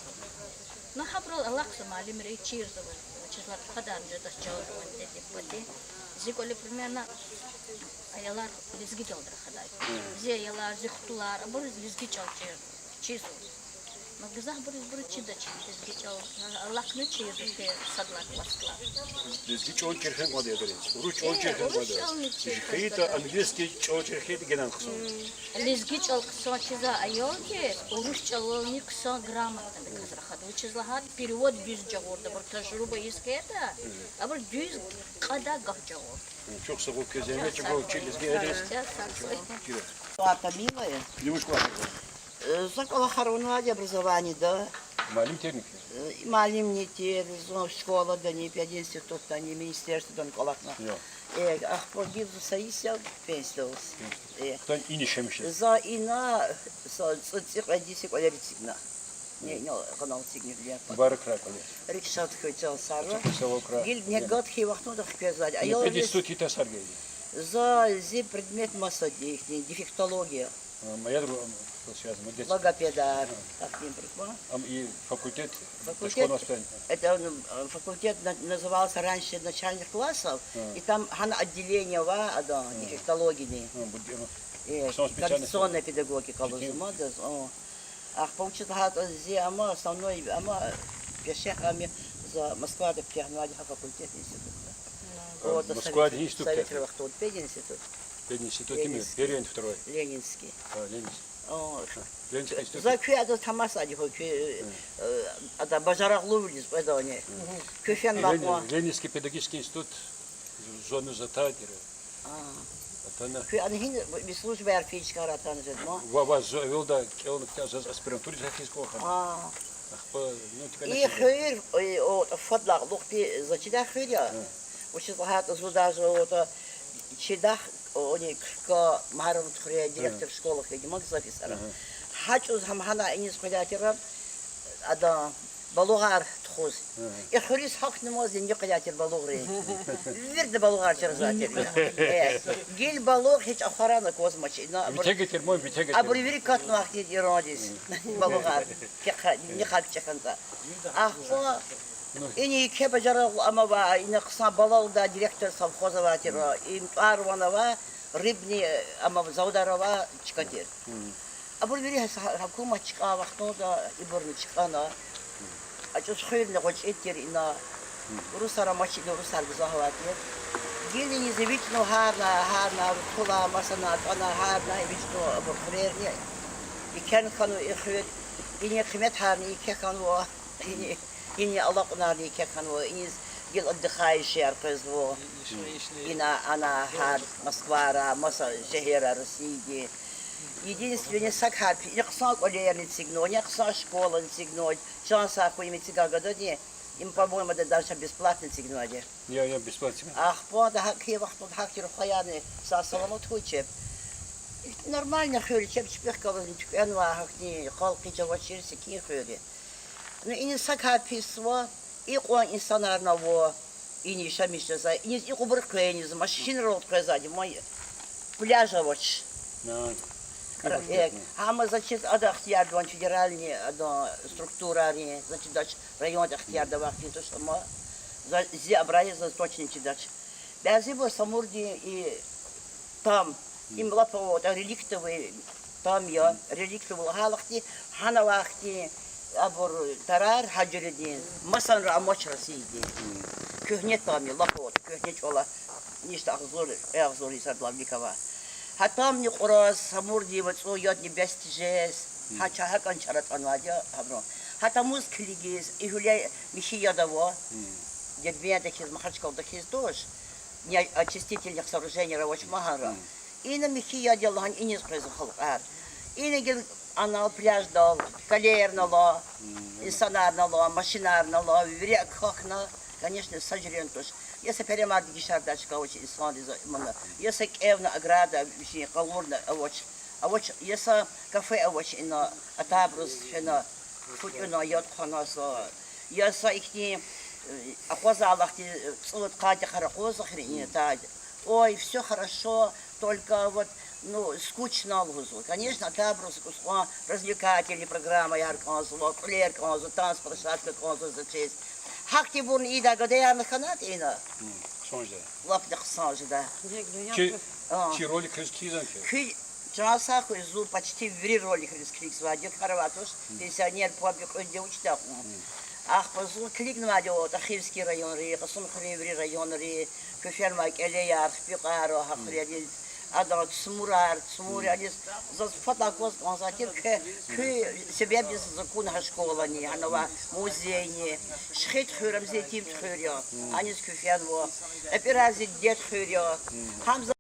Ну, гьабурал алахъзава муаллимри, чирзава, вучиз лагьайтӀа квадарни жедач чӀал жуван диде-бубади. Зи кӀвале примерно аялар лезгидалди рахадай. Зи аялар, зи хтулар, абуруз лезги чӀал чир, чизва. Ну, гзафбуруз, абуруз чидач лезги чӀал, алахъна чизва те сад лагьай классдал. Лезги чӀал чир хьайитӀа мад ядриз, урус чӀал чир хьайитӀа мад ядриз. ХьайитӀа английский чӀал чир хьайитӀа генани хъсан. Лезги чӀал хъсан чизвай аялдиз урус чӀалални хъсан грамотныйдаказ рахада. Вучиз лагьайтӀа перевод дуьз жагъурда, абур тажруба ийиз хьайитӀа, абур дуьз кьадай гаф жагъурда. Чухсагъул квез, зегьмет чӀугур, чи лезги аялриз. Чухсагъул. Плата милая. Э, за кӀвалахар авунвайди образованиеда. Муаллим тирни квез? Э, муаллимни тир, зун школадани, пединститутдани, министерстводани кӀвалахна. Э, ахпа гила зун са йис я пенсияда алаз. Э. Хтан ина иша миша? За ина са цӀи-, цӀикьвед йис я кӀвалер эцигна. Не, не, канал эцигна я. Мубаракрай кӀвалер. РикӀ шад хьуй, чан сагъ хьуй. Чухсагъул край. Гила не гад хьи вахтунда хквезвайди. Ина пединститут итасар гайи? За, зи предмет масади ихьтин, дефектология. А, ма я дру-, м, что связано, детский. Логопедар, ахьтин предмет. Ам и факультет дошкольного воспитания. Это, м, факультет на-, назывался раньше начальных классов, и там гьана отделение ава, адан, дефектологиядин. Э, традиционная педагогика лугьузва мад, о. Ахпа вучиз лагьайтӀа зи ама основной, ама пешехь ами за Москвада куьтягьнавайди гьа факультет, институтда. О, Москвада институт, советрин вахтунда пединститут. Пединститут, Ленинский. Первый, второй. Ленинский. А, Ленинский. О. Ленинский институт. За куь адаз тамашайди хьи, куь, э, ада бажарагълувилиз кьведани. Куь фена Ленин-, накьван. Ленинский педагогический институт зун атайди я. А. Атана. Куь ана гьина ви службаяр фейи чкайра атана жеда ман? Ва, ва, зун эвелдай кӀелна куьтягь, заз аспирантурадиз гьахьиз кӀан хьана. А. Ахпа, ну, тикана. И хуьр, ой, о, фадлай кьулухъди за чидай хуьр я. Вучиз лагьайтӀа зун даже, о, та, чидахъ, о, ни, кка, Магьарамдхуьре директор школы хьайиди ман гзаф йисара. Гьа чӀавуз гьам гьана иниз къведай тир, адан балугъар тухуз. И хуьруьз гьахьнамазни къведай тир балугърин. Вирида балугъар чразвай тир. Э, гила балугъ гьич ахварай аквазмач ина. Витеги тир ман, витеги тир. Абур вири катнавай хьтин Ирандиз. Балугъар. Кехъа, ни хьакӀ чӀехъанатӀа. Ахпа ина еке бажарагълу ама ва ина хъсан балалда директор совхоза авай тир. Им тӀвар-ван авай, рыбный ама заводар авай чка тир. Абур вири гьа-, гьа-, гьукумат чкӀай вахтунда ибурни чкӀана. А чӀавуз хуьрни гъвечӀи тир ина. Урусар амач ина, урусар гзаф авай тир. Гила иниз эвичӀнава гьарна, гьарна, рутула, масана, атӀана, гьарна эвичӀнава абур хуьрерни. Еке хьанва и хуьр, ина къиметарни еке хьанва, ина, ина алакьунарни еке хьанва, иниз гила отдыхающийяр къвезва. Ина, ана, гьар Москвара, маса шегьерра Россиядин. Единственное, са кар пи-, ина хъсан кӀвалерни эцигнава, ина хъсан школани эцигнава, чан сагъ хьуй, им эцигай гадади, им, по-моему, да-, даже бесплатно эцигнавайди я. Я, я, бесплатно. Ахпа да гьакӀ хьайи вахтунда гьахьтин хуьр яни сагъ-саламат хьуй чеб. Нормально хуьр я, чеб чпихъ галазни туькӀвенвай гьахьтин, халкь гьич авачир, секин хуьр я. Ну, иниз са кар писва, икьван инсанарни ава, ина яшамиш жезвай, иниз икьван бур къвезвайди, машинралди къвезвайди, ма пляж авач. Э, гьам за чиз ада ихтиярда авай федеральный, ада, структурайрин, за чидач, районда ихтиярда авай хьтин туш ама, за, зи абурай заз точно чидач. Бязибур Самурдин и там, им лап, о, реликтовый там я, реликтовый лагьайла хьтин, гьана авай хьтин абур тарар Гьажиридин, масанра амач Россиядин. Куьгьне там я, лап, о, куьгьне чӀал я, ништа агъзур, кьве агъзур йисаралай вилик ава. Гьа тамни кьураз, Самурдин вацӀун ядни бес тежез, гьа ча-, гьакӀан чара атӀанвайди я гьабуру. Гьа тамуз килигиз, июль михьи яд ава, Дербентда хьиз, Махачкъалада хьиз туш, не-, очистительных сооруженийяр авач магьанра. Ина михьи яд я лагьана иниз къвезва халкьар. Ина гила анал пляждал, калерни ала, инсанарни ала, машинарни ала, вири акахьна, конечно, са жуьрен туш. Я са перемар дегишардай чка авач инсандиз, имана, я са кӀевна ограда, вичин къалурна авач. Авач, я са кафе авач ина, атайбуруз фена, фу тӀуьна, яд хъвана са. Я са ихьтин, э, акъвазай алахьди, э, цӀувад къайдахъ акъвазда хьи ина тай. Ой, всё хорошо, только вот, ну, скучно лугьузва. Конечно, атайбуруз устӀан развлекательный программаяр кӀанзава, кьуьлер кӀанзава, танцплощадка кӀанзава за чиз. Гьахьтинбурни ийидай гадаярни хьанайтӀа ина. Хъсан жеда. Лап хъсан жеда. Чи, а, чи роликриз кхьизва хьи? Куь чан сагъ хьуй, зун почти вири роликриз килигзавайди я, кар авай туш, пенсионер паб я, кьуьд я, вучда кьван. Ахпа зун килигнавайди я Тахирский районри, Кьасумхуьруьн вири районри, куь фенвай кӀелеяр, Хпикьар, гьа хуьрерин, адан Цмурар, Цмур, аниз заз фад акваз кӀанзавай тир, куь, куь себебдиз за куна гьа школани, гьанава музейни, Шихидхуьр, ам зи итим хуьр я, аниз куь фенва, Эпирар зи дидед хуьр я, гьам за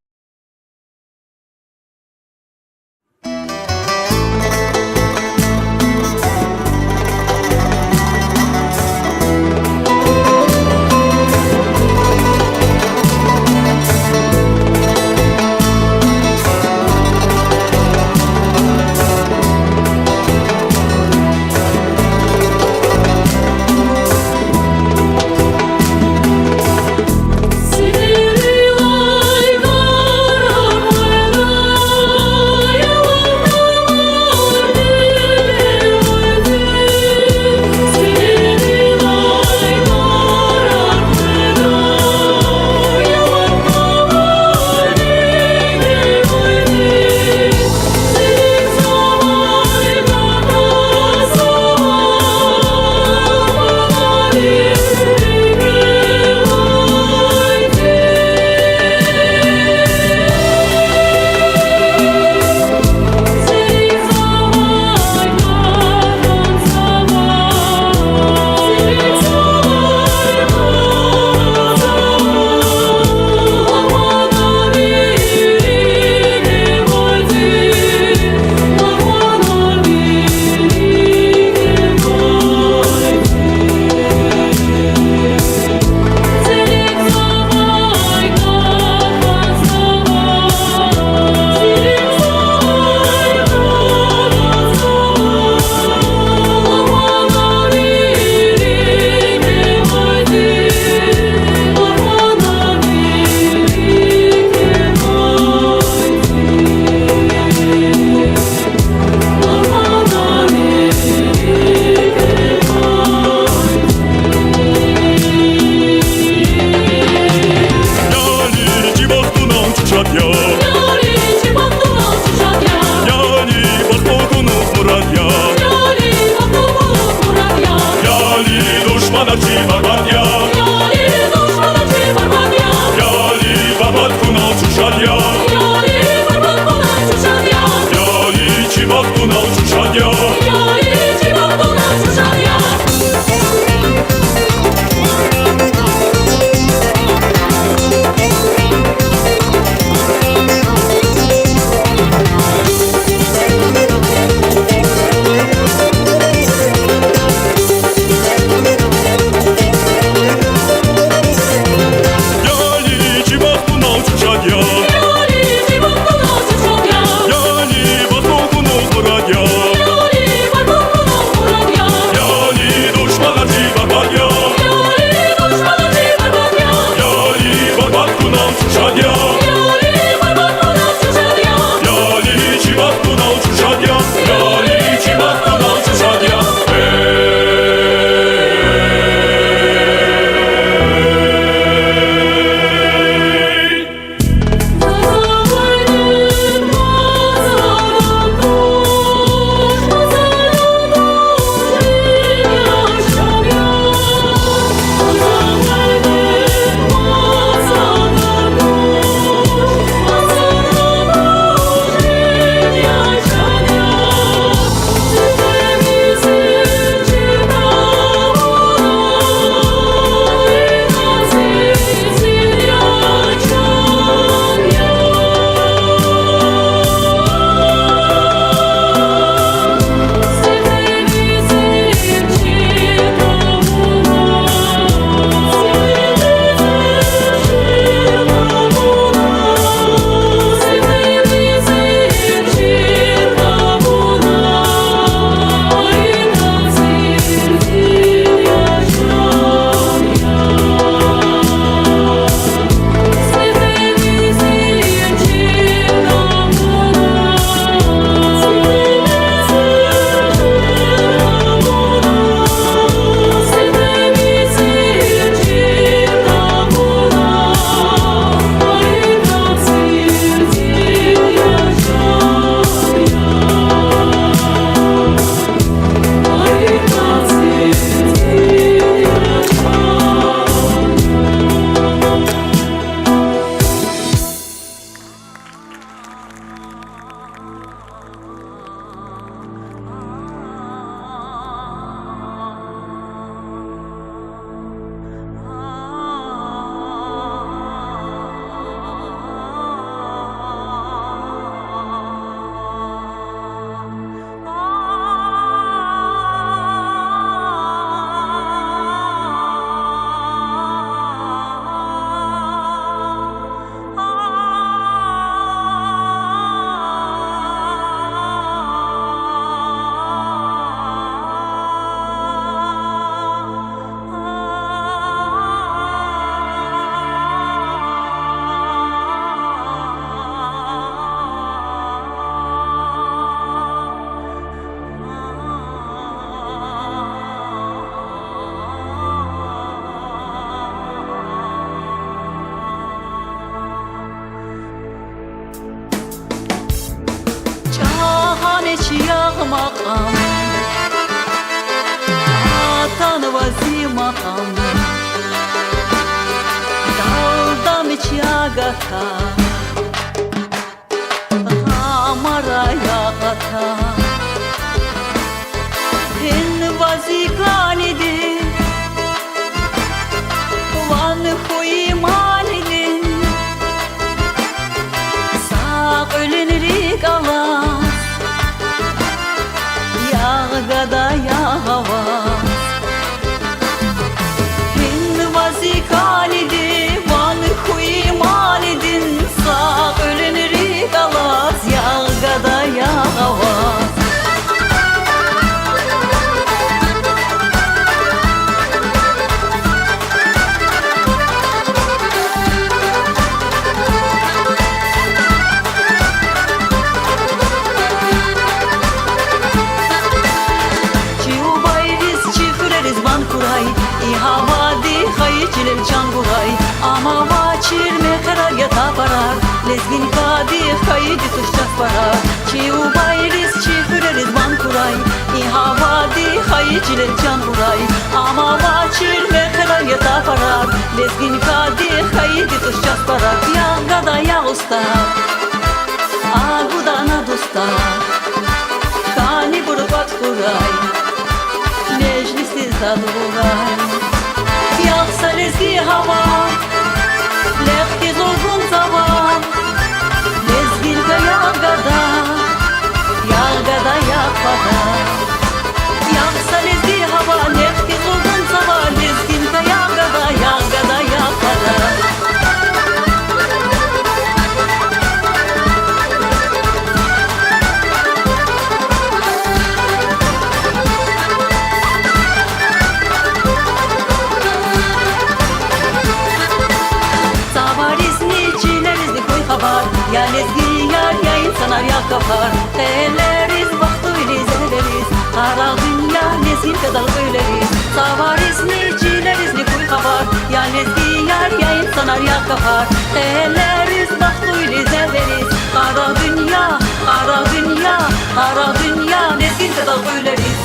Гъамара ягъата. Гьинва зи кӀаниди ван хьуй манидин, са кьуьлуьн рикӀ алаз, ягъ гада, ягъ аваз. Гьинва зи кӀаниди ван хьуй манидин, са кьуьлуьн рикӀ алаз, ягъ гада, ягъ аваз. Чи убайриз, чи хуьрериз ван хьурай, и гьавади хайи чилел чан гурай. Ам авачир мехъерар я тапарар, лезгинкадихъ хьайиди туш часпарар. Чи убайриз, чи хуьрериз ван хьурай, и гьавади хайи чилел чан гурай. Ам авачир мехъерар я тапарар, лезгинкадихъ хьайиди туш часпарар. Ягъ гада, ягъ устар, агуда на дустар, кӀанибур кӀватӀ хьурай, межлисдиз дад гъурай. Ягъ са лезги гьава, лехъ хьиз ургун цава, лезгинка ягъ гада, ягъ гада, ягъ пада. Ягъ са лезги гьава, лехъ хьиз ургун цава, лезгинка ягъ гада, ягъ гада, ягъ пада. Цаваризни чилеризни хьуй хабар, я лезгияр, я инсанар, я гафар. Къелериз, бахтуйлиз, эвериз, къарагъ дуьнья лезгинкадал кьуьлериз. Цаваризни чилеризни хьуй хабар, я лезгияр, я инсанар, я гафар. Къелериз, бахтуйлиз, эвериз, къарагъ дуьнья, къарагъ дуьнья, къарагъ дуьнья лезгинкадал кьуьлериз.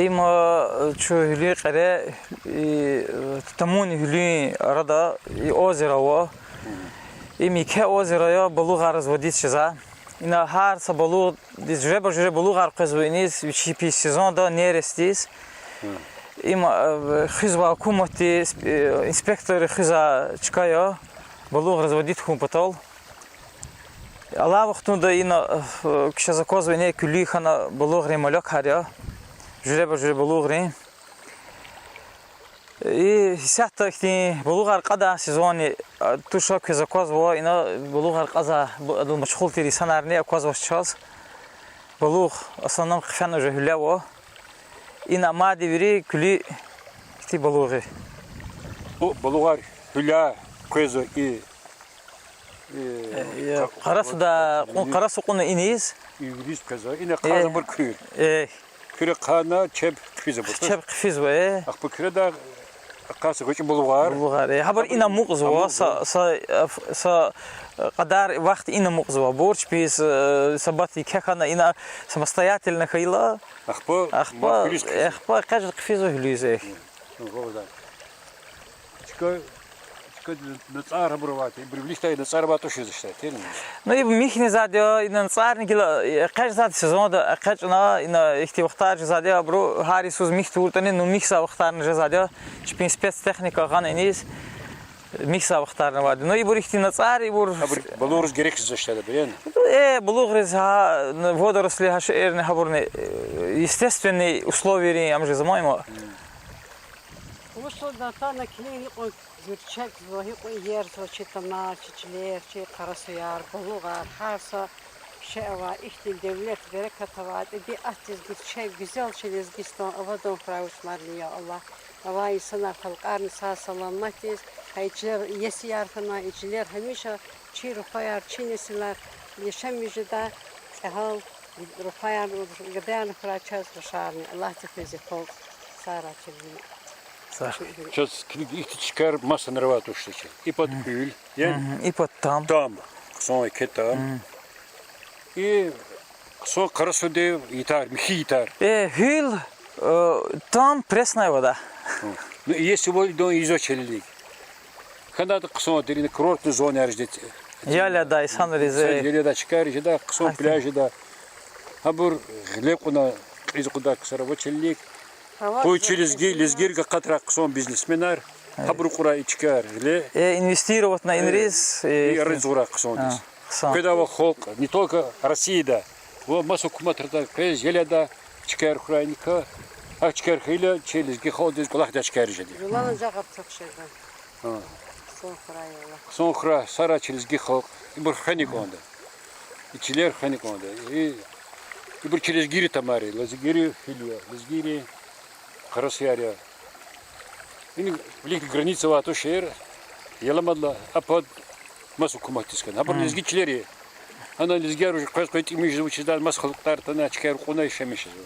Им, э, чун гьуьлуьн кьере, и, э, тамун гьуьлуьн арада и озеро ава. Им еке озеро я, балугъар разводить жезва. Ина гьар са балугъдиз жуьреба-жуьре балугъар къвезва иниз, вичи пис сезонда нерестдиз. Им, э, хуьзва гьукуматди, сп-, э, инспекторри хуьзва чка я, балугъ разводить хьун патал. Алай вахтунда ина, э, куьчез аквазва, ина куьлуь хьана балугърин малякар я. Жуьреба-жуьре балугърин. И исятда ихьтин балугъар кьадай сезонни, а, туш, квез аквазва, ина балугъар кьазвай, бу-, адал машгъул тир инсанарни аквазвач чаз. Балугъ, в основном, хъфена уже гьуьле ава. Ина мадни вири куьлуь ихьтин балугъ я. О, балугъар гьуьле къвезва и, э, Э, э, къа-, къарасуда, къа-, кьун, къарасу кьуна иниз. Иниз къвезва. Ина Э, хъвазва абур куьр. э. Куьр ахъайна чеб хъфизва абур. Чеб хъфизва, э. Ахпа куьреда акъатзава гъвечӀи балугъар. Балугъар, э. Гьабур ина амукьзава, амукьзава. Са, са, аф-, са, э, кьадар вахт ина амукьзава. Абур чпиз, э, са бат еке хьана ина самостоятельно хьайила. Ахпа, ахпа, махуриз хъфизва. Ахпа экъечӀна хъфизва гьуьлуьз, э. Гьа, гьа. Чка, чка нацӀар гьабур авайди, ибур виликдай нацӀар авай тушиз иштайтир. Ну, ибур михьни жезвайди я, ина нацӀарни гила, э, экъечӀзавайди сезонда, экъечӀна, ина ихьтин вахтар жезвайди я, абуру гьар йисуз михь тавуртӀани, ну, михьзавай вахтарни жезвайди я, чпин спецтехника гъана иниз, михьзавай вахтарни авайди. Ну, ибур ихьтин нацӀар, ибур Абур балугъриз герек жезвай иштайда, бирен? Э, балугъриз гьа, водоросли, гьа шейэрни, гьабурни, э, естественный условиярин ам жезва има. Вучда атана килигна гьикьван гуьрчегзава, гьикьван иерзава чи тамар, чи чилер, чи къарасуяр, балугъар, гьар са шей авай, ихьтин девлет, берекат авай тӀебиатдиз гуьрчег, гуьзел чи Лезгистан авадан хьурай вучмарни, я Аллагь. Авай инсанар, халкьарни сагъ-саламатдиз, гьа и чилер иесияр хьана, и чилер гьамиша чи рухваяр, чи несилар яшамиш жедай, цӀегьал рухваяр, гадаярни хьурай чаз рушарни. Аллагьди квез и халкь сагърай чирвилер. Чаз килиг, ихьтин чкаяр масанра авай туш чи. И пад гьуьл, я? И пад там. Там. Хъсан еке там. И хъсан къарасуди ятар, михьи ятар. Э, гьуьл, э, там пресная вода. Ну, если вал идан ийизва чилелиг. ХьанайтӀа хъсан тир, ина курортный зонаяр жеда. Ял ядай инсанриз, э. Ял ядай чкаяр жеда, хъсан пляж жеда. Гьабур гъиле кьуна, кьилиз кьудай ксар ава чилелиг. Къуй чи лезги, лезгийрихъ акъатрай хъсан бизнесменар. Гьабуру кьурай и чкаяр гъиле. Э, инвестировать авуна инриз, э, и арадиз гъурай хъсандиз. Къведай вал халкь, не только Россияда, ва маса гьукуматра квез ял ядай чкаяр хьурай иникай. Гьа чкаяр хьайила чи лезги халкьдиз кӀвалахдай чкаяр жеда. Хъсан хьурай, сагърай чи лезги халкь. Ибур хвена кӀанда. И чилер хвена кӀанда. И, ибур чи лезгийрин тамар я, лезгийрин гьуьл я, лезгийрин къарасуяр я. Ина вилик граница авай тушир, яламадла а пад маса гьукуматдиз хьана. Гьабур лезги чилер я. Гьана лезгияр уже къвез-къвез тӀимил жезва, вучиз лагьайтӀа маса халкьар атана, чкаяр кьуна яшамиш жезва.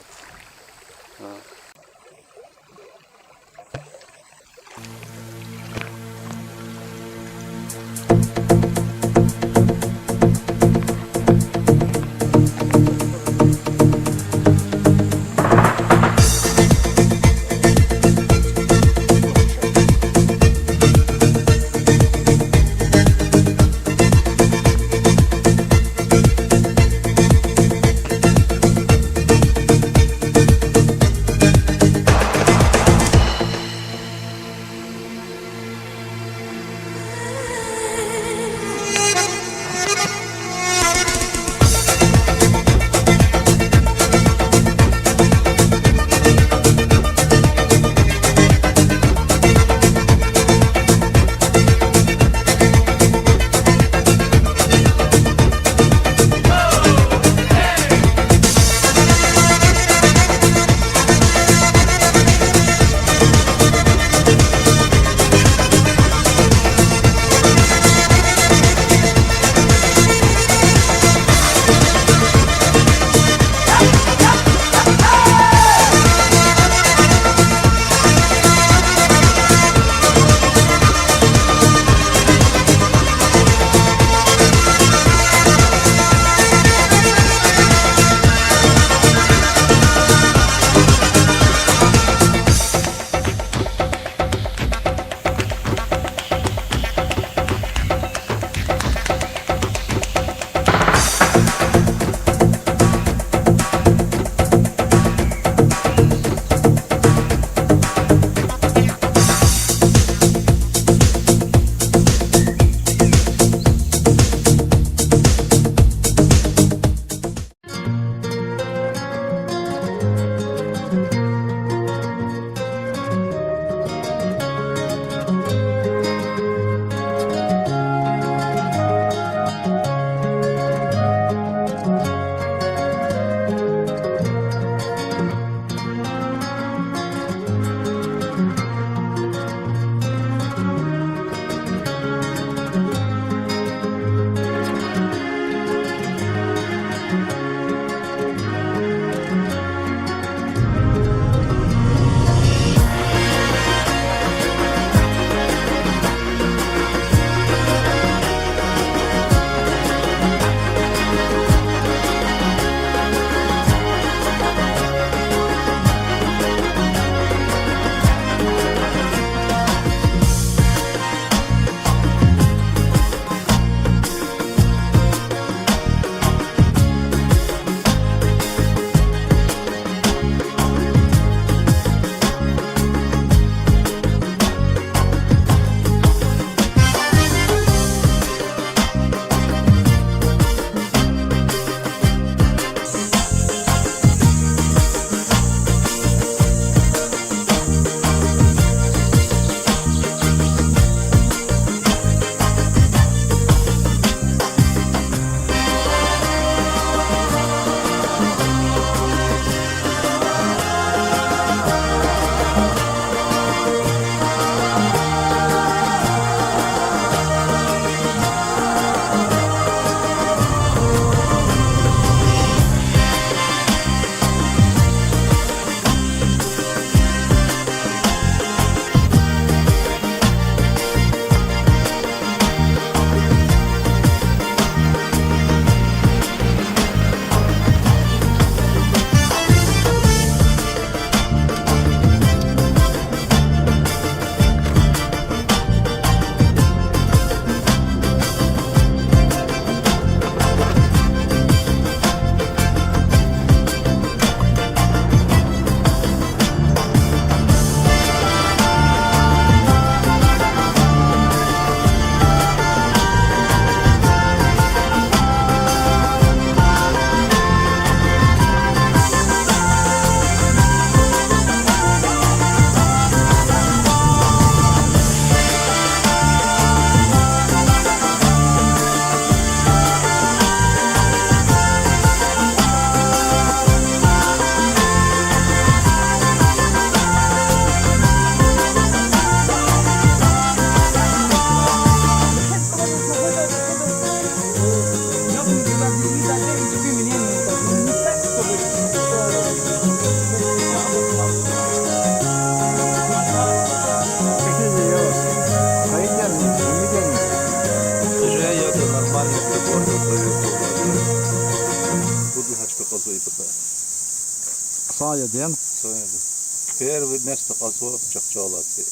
Первое место кьазва Чахчалади,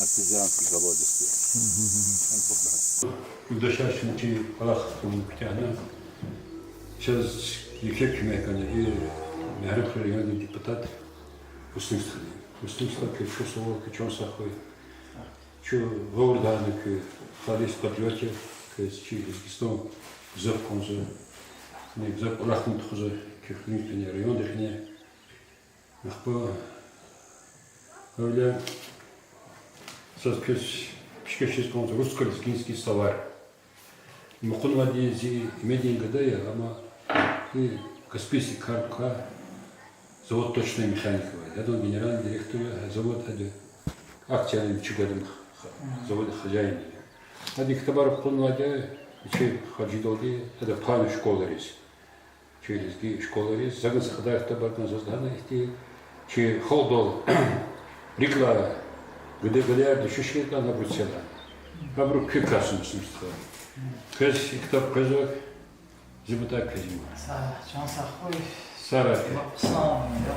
артезианский колодезди. Юлдашар чна чи кӀвалах хьун куьтягьна. Чаз еке куьмек гана и Мегьарамдхуьруьн райондин депутат Муслим стхади. Муслим стха, квез чухсагъул, квез чан сагъ хьуй. Чун гъавурда гьана куь халис патриот я, квез чи Лезгистан гзаф кӀанзава, гзаф кӀвалахни тухузва куь хуьруьнихъни, райондихъни. Ахпа гьавиляй заз квез пишкеш жез кӀанзава русско-лезгинский словарь. Мукьван авайди зи имедин гада я, амма и Каспийский кардик ква, завод точной механики авайди. Адан генеральный директор я, завод, адан акционерный, вичи гвайди заводдин хозяин я. Адан ктабар кьунвайди я, вичи харжидалди, ада пайна школайриз, чи лезги школайриз, за гана са кьадар ктабар кӀанзава заз лагьана ихьтин, чи халкьдал рикӀ алай гада-, гадаяр дуьшуьш хьайитӀани, абуру це лагьана. Абуру куь кас я, Муслим стха. Квез и ктаб къвезва, зи патай квез им. Са, чан сагъ хьуй. Сара. Ва хъсан я.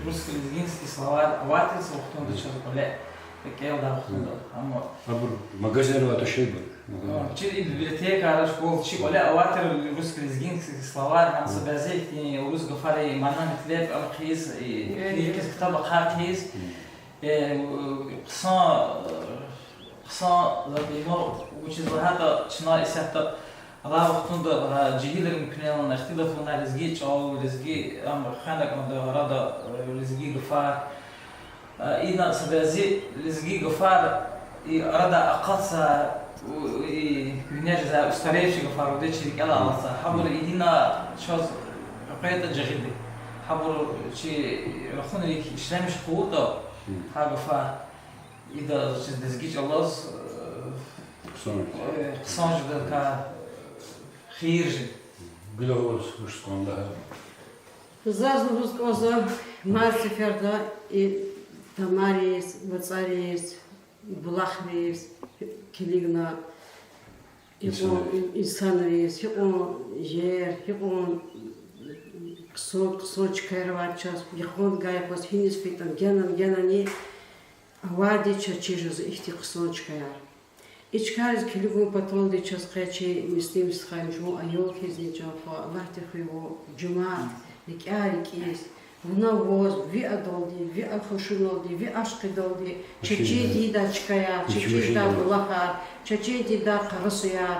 Русско-лезгинский словарь авайтир са вахтунда чаз кӀвале, рикӀелай вахтунда. Амма абур магазинра авай тушир бур. А, чи и библиотекара школа чи кӀвале авайтир русско-лезгинский словарь, гьам са бязи ихьтин урус гафарин мана-метлеб ам хъийиз, и, килигиз, ктаб ахъа хъийиз, э, хъсан, э, хъсан затӀ я им, вучиз лагьайтӀа чна исятда алай вахтунда, а, жегьилрин куьнелай ихтилат авуна лезги чӀал, лезги, ам хвена кӀанда арада, э, лезги гафар. А, ина са бязи лезги гафар, и арада акъатзавай, у, и вине жезвай устаревший гафар, уди чи рикӀелай алатзава. Гьабур идина чаз къекъвейтӀа жагъиди. Гьабур чи рахунрик ишлемиш хъувуртӀа, гьа гафар, ида заз чиз лезги чӀалаз, э, хъсан жедалди, хийир жеда. Гила ваз вуч кӀанда гьа? Заз лугьуз кӀанзава, мад сеферда и тамариз, вацӀариз, булахриз килигна, гьикьван инсанриз, гьикьван жер, гьикьван хъсан, хъсан чкаяр авай чаз, гекъигна гайи къваз гьиниз фейитӀани, генани, генани авайди чаз чир жезва ихьтин хъсан чкаяр. И чкайриз килигун паталди чаз къе чи Муслим стхани жуван аял хьизни, чан хва, Аллагьди хуьй вун жумарт, рикӀяй рикӀиз, вуна ваз ви адалди, ви хушуналди, ви ашкъидалди, чаз чидай чкаяр, чаз чидай булахар, чаз чидай къарасуяр,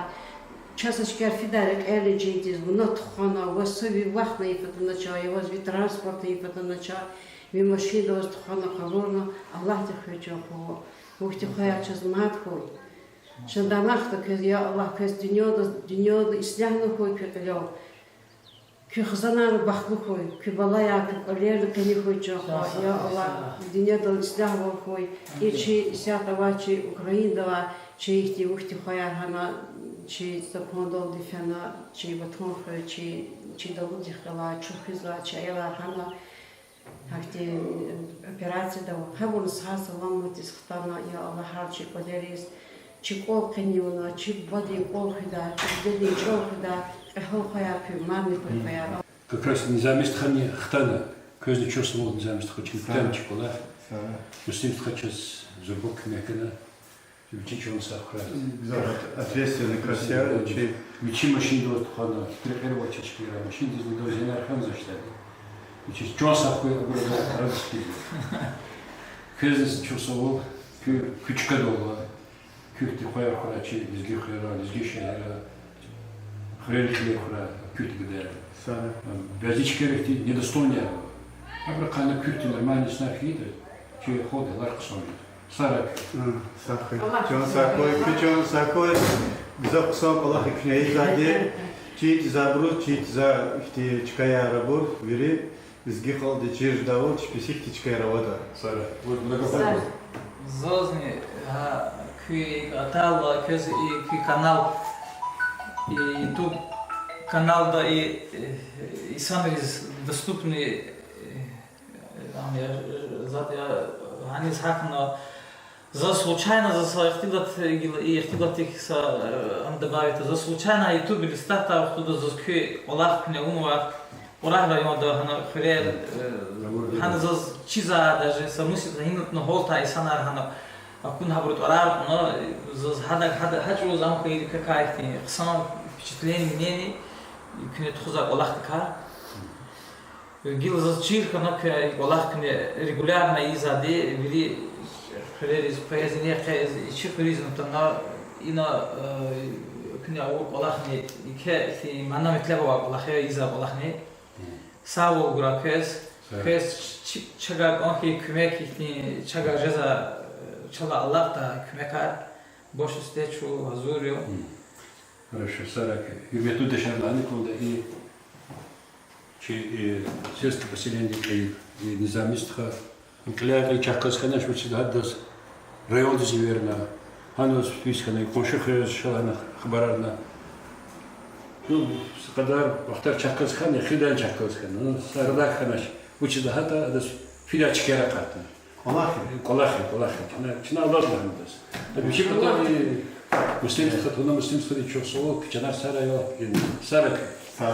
чаз ашкар фидай рекьерни жиндиз вуна тухвана, ваз са ви вахтни ифатна ча, я ваз ви транспортни ифатна ча, ви машинда ваз тухвана къалурна, Аллагьди хуьй, чан хва. Вун ихьтин хваяр чаз мад хьуй. Чан дамахда квез, я Аллагь, квез дуьньяда, дуьньяда ислягьна хьуй куь кьилел. Куь хизанар бахтлу хьуй, куь балаяр, куь кӀвалерни къени хьуй, чан хва. Я Аллагь, дуьньядал ислягьвал хьуй. И чи исятда авай чи Украинада авай чи ихьтин вун ихьтин хваяр гьана, чи за пандалди фена, чи ватан хуьн, чи, чи далудихъ галай, чун хуьзвай чи аялар гьана, гьахьтин операцияда ава. Гьабурни сагъ-саламатдиз хтана, я Аллагь, гьар чи кӀвалериз, чи кӀвал къени авуна, чи бубадин кӀвал хуьдай, чи дидедин чӀал хуьдай кьегьал хваяр куьн мадни хьуй, хваяр. Как раз Низами стхани хтана, квезни чухсагъул, Низами стха, чна куьтягьна чи кӀвалах. Муслим стха чаз зурба куьмек гана. Вичи чан сагъ хьурай. Гзаф ответственный кас я, вичи, вичи машинда ваз тухвана, рекьер авай чечкера, машиндиз лугьуда зенар хьанзавачтӀа. Вичиз чан сагъ хьуй, абур радость хьиз. Квезни чухсагъул, куь, куь чкадал ва, куь ихьтин хваяр хьурай чи лезги хуьрера, лезги шегьерра, хуьрерихъ хьурай, куь ихьтин гадаяр. Бязи чкайра ихьтин недостойный я. Абурухъ гьана куь ихьтин нормальный инсанар хьайитӀа, чи халкьдин гьалар хъсан жеда. Сагърай куьн. Сагърай. Чан сагъ хьуй, куь чан сагъ хьуй. Гзаф хъсан кӀвалах я куьне ийизвайди. Чир тийизвайбуруз, чир тийизвай ихьтин чкаяр авайбур вири, лезги халкьди чир жедайбур, чпи ихьтин чкаяр аватӀа. Сагърай. Зазни, гьа, куь атайла, квез и куь канал, и YouTube каналда и, э, инсанриз доступный, э, ам я, затӀ я, гьаниз гьахьна, заз случайно, заз са ихтилат гила, и ихтилатдик са, э, ам добавить, заз случайно YouTube листатдай вахтунда заз куь кӀвалах куьне авунвай. Урал районда гьана хуьрер, э, гьана заз чизва даже са мусиз гьинатна гьалтай инсанар гьана акуна гьабуру тӀварар кьуна, заз гьадак, гьада, гьа чӀавуз ам хьайила квекай ихьтин хъсан впечатление, мнение куьне тухузвай кӀвалахдикай. Гила заз чир хьана куь кӀвалах куьне регулярно ийизвайди, вири хуьрериз, къвезни, къе и чи хуьруьз атана, ина, э, куьне авур кӀвалахни, еке ихьтин мана-метлеб авай кӀвалах я, ийизвай кӀвалахни. Сагъвал гурай квез. Квез ч-, чавай кӀан хьайи куьмек ихьтин чавай жезва, э, чалай алакьдай куьмекар. Башламишда чун гьазур я. Хорошо, сагърай, гьуьрметлу дишегьли, ана кӀанда и чи, э, сельское поселение кьейиб, и Низами стха, кьиляй-кьилиз чахъ галаз хьанач, вучиз лагьайтӀа адаз райондиз эверна, гьаниз физ хьана, къунши хуьрераз ша лагьана хабарарна. Ну, са кьадар вахтар чахъ галаз хьана, хидани чахъ галаз хьана. Ну, са арадик хьанач, вучиз лагьайтӀа адаз фидай чкаяр акъатна. КӀвалах я, кӀвалах я, кӀвалах я. Чна, чна алад лагьана адаз. Ада вичи патал и Муслим стха, туна Муслим стхадиз чухсагъул, чанар сагърай, сагърай.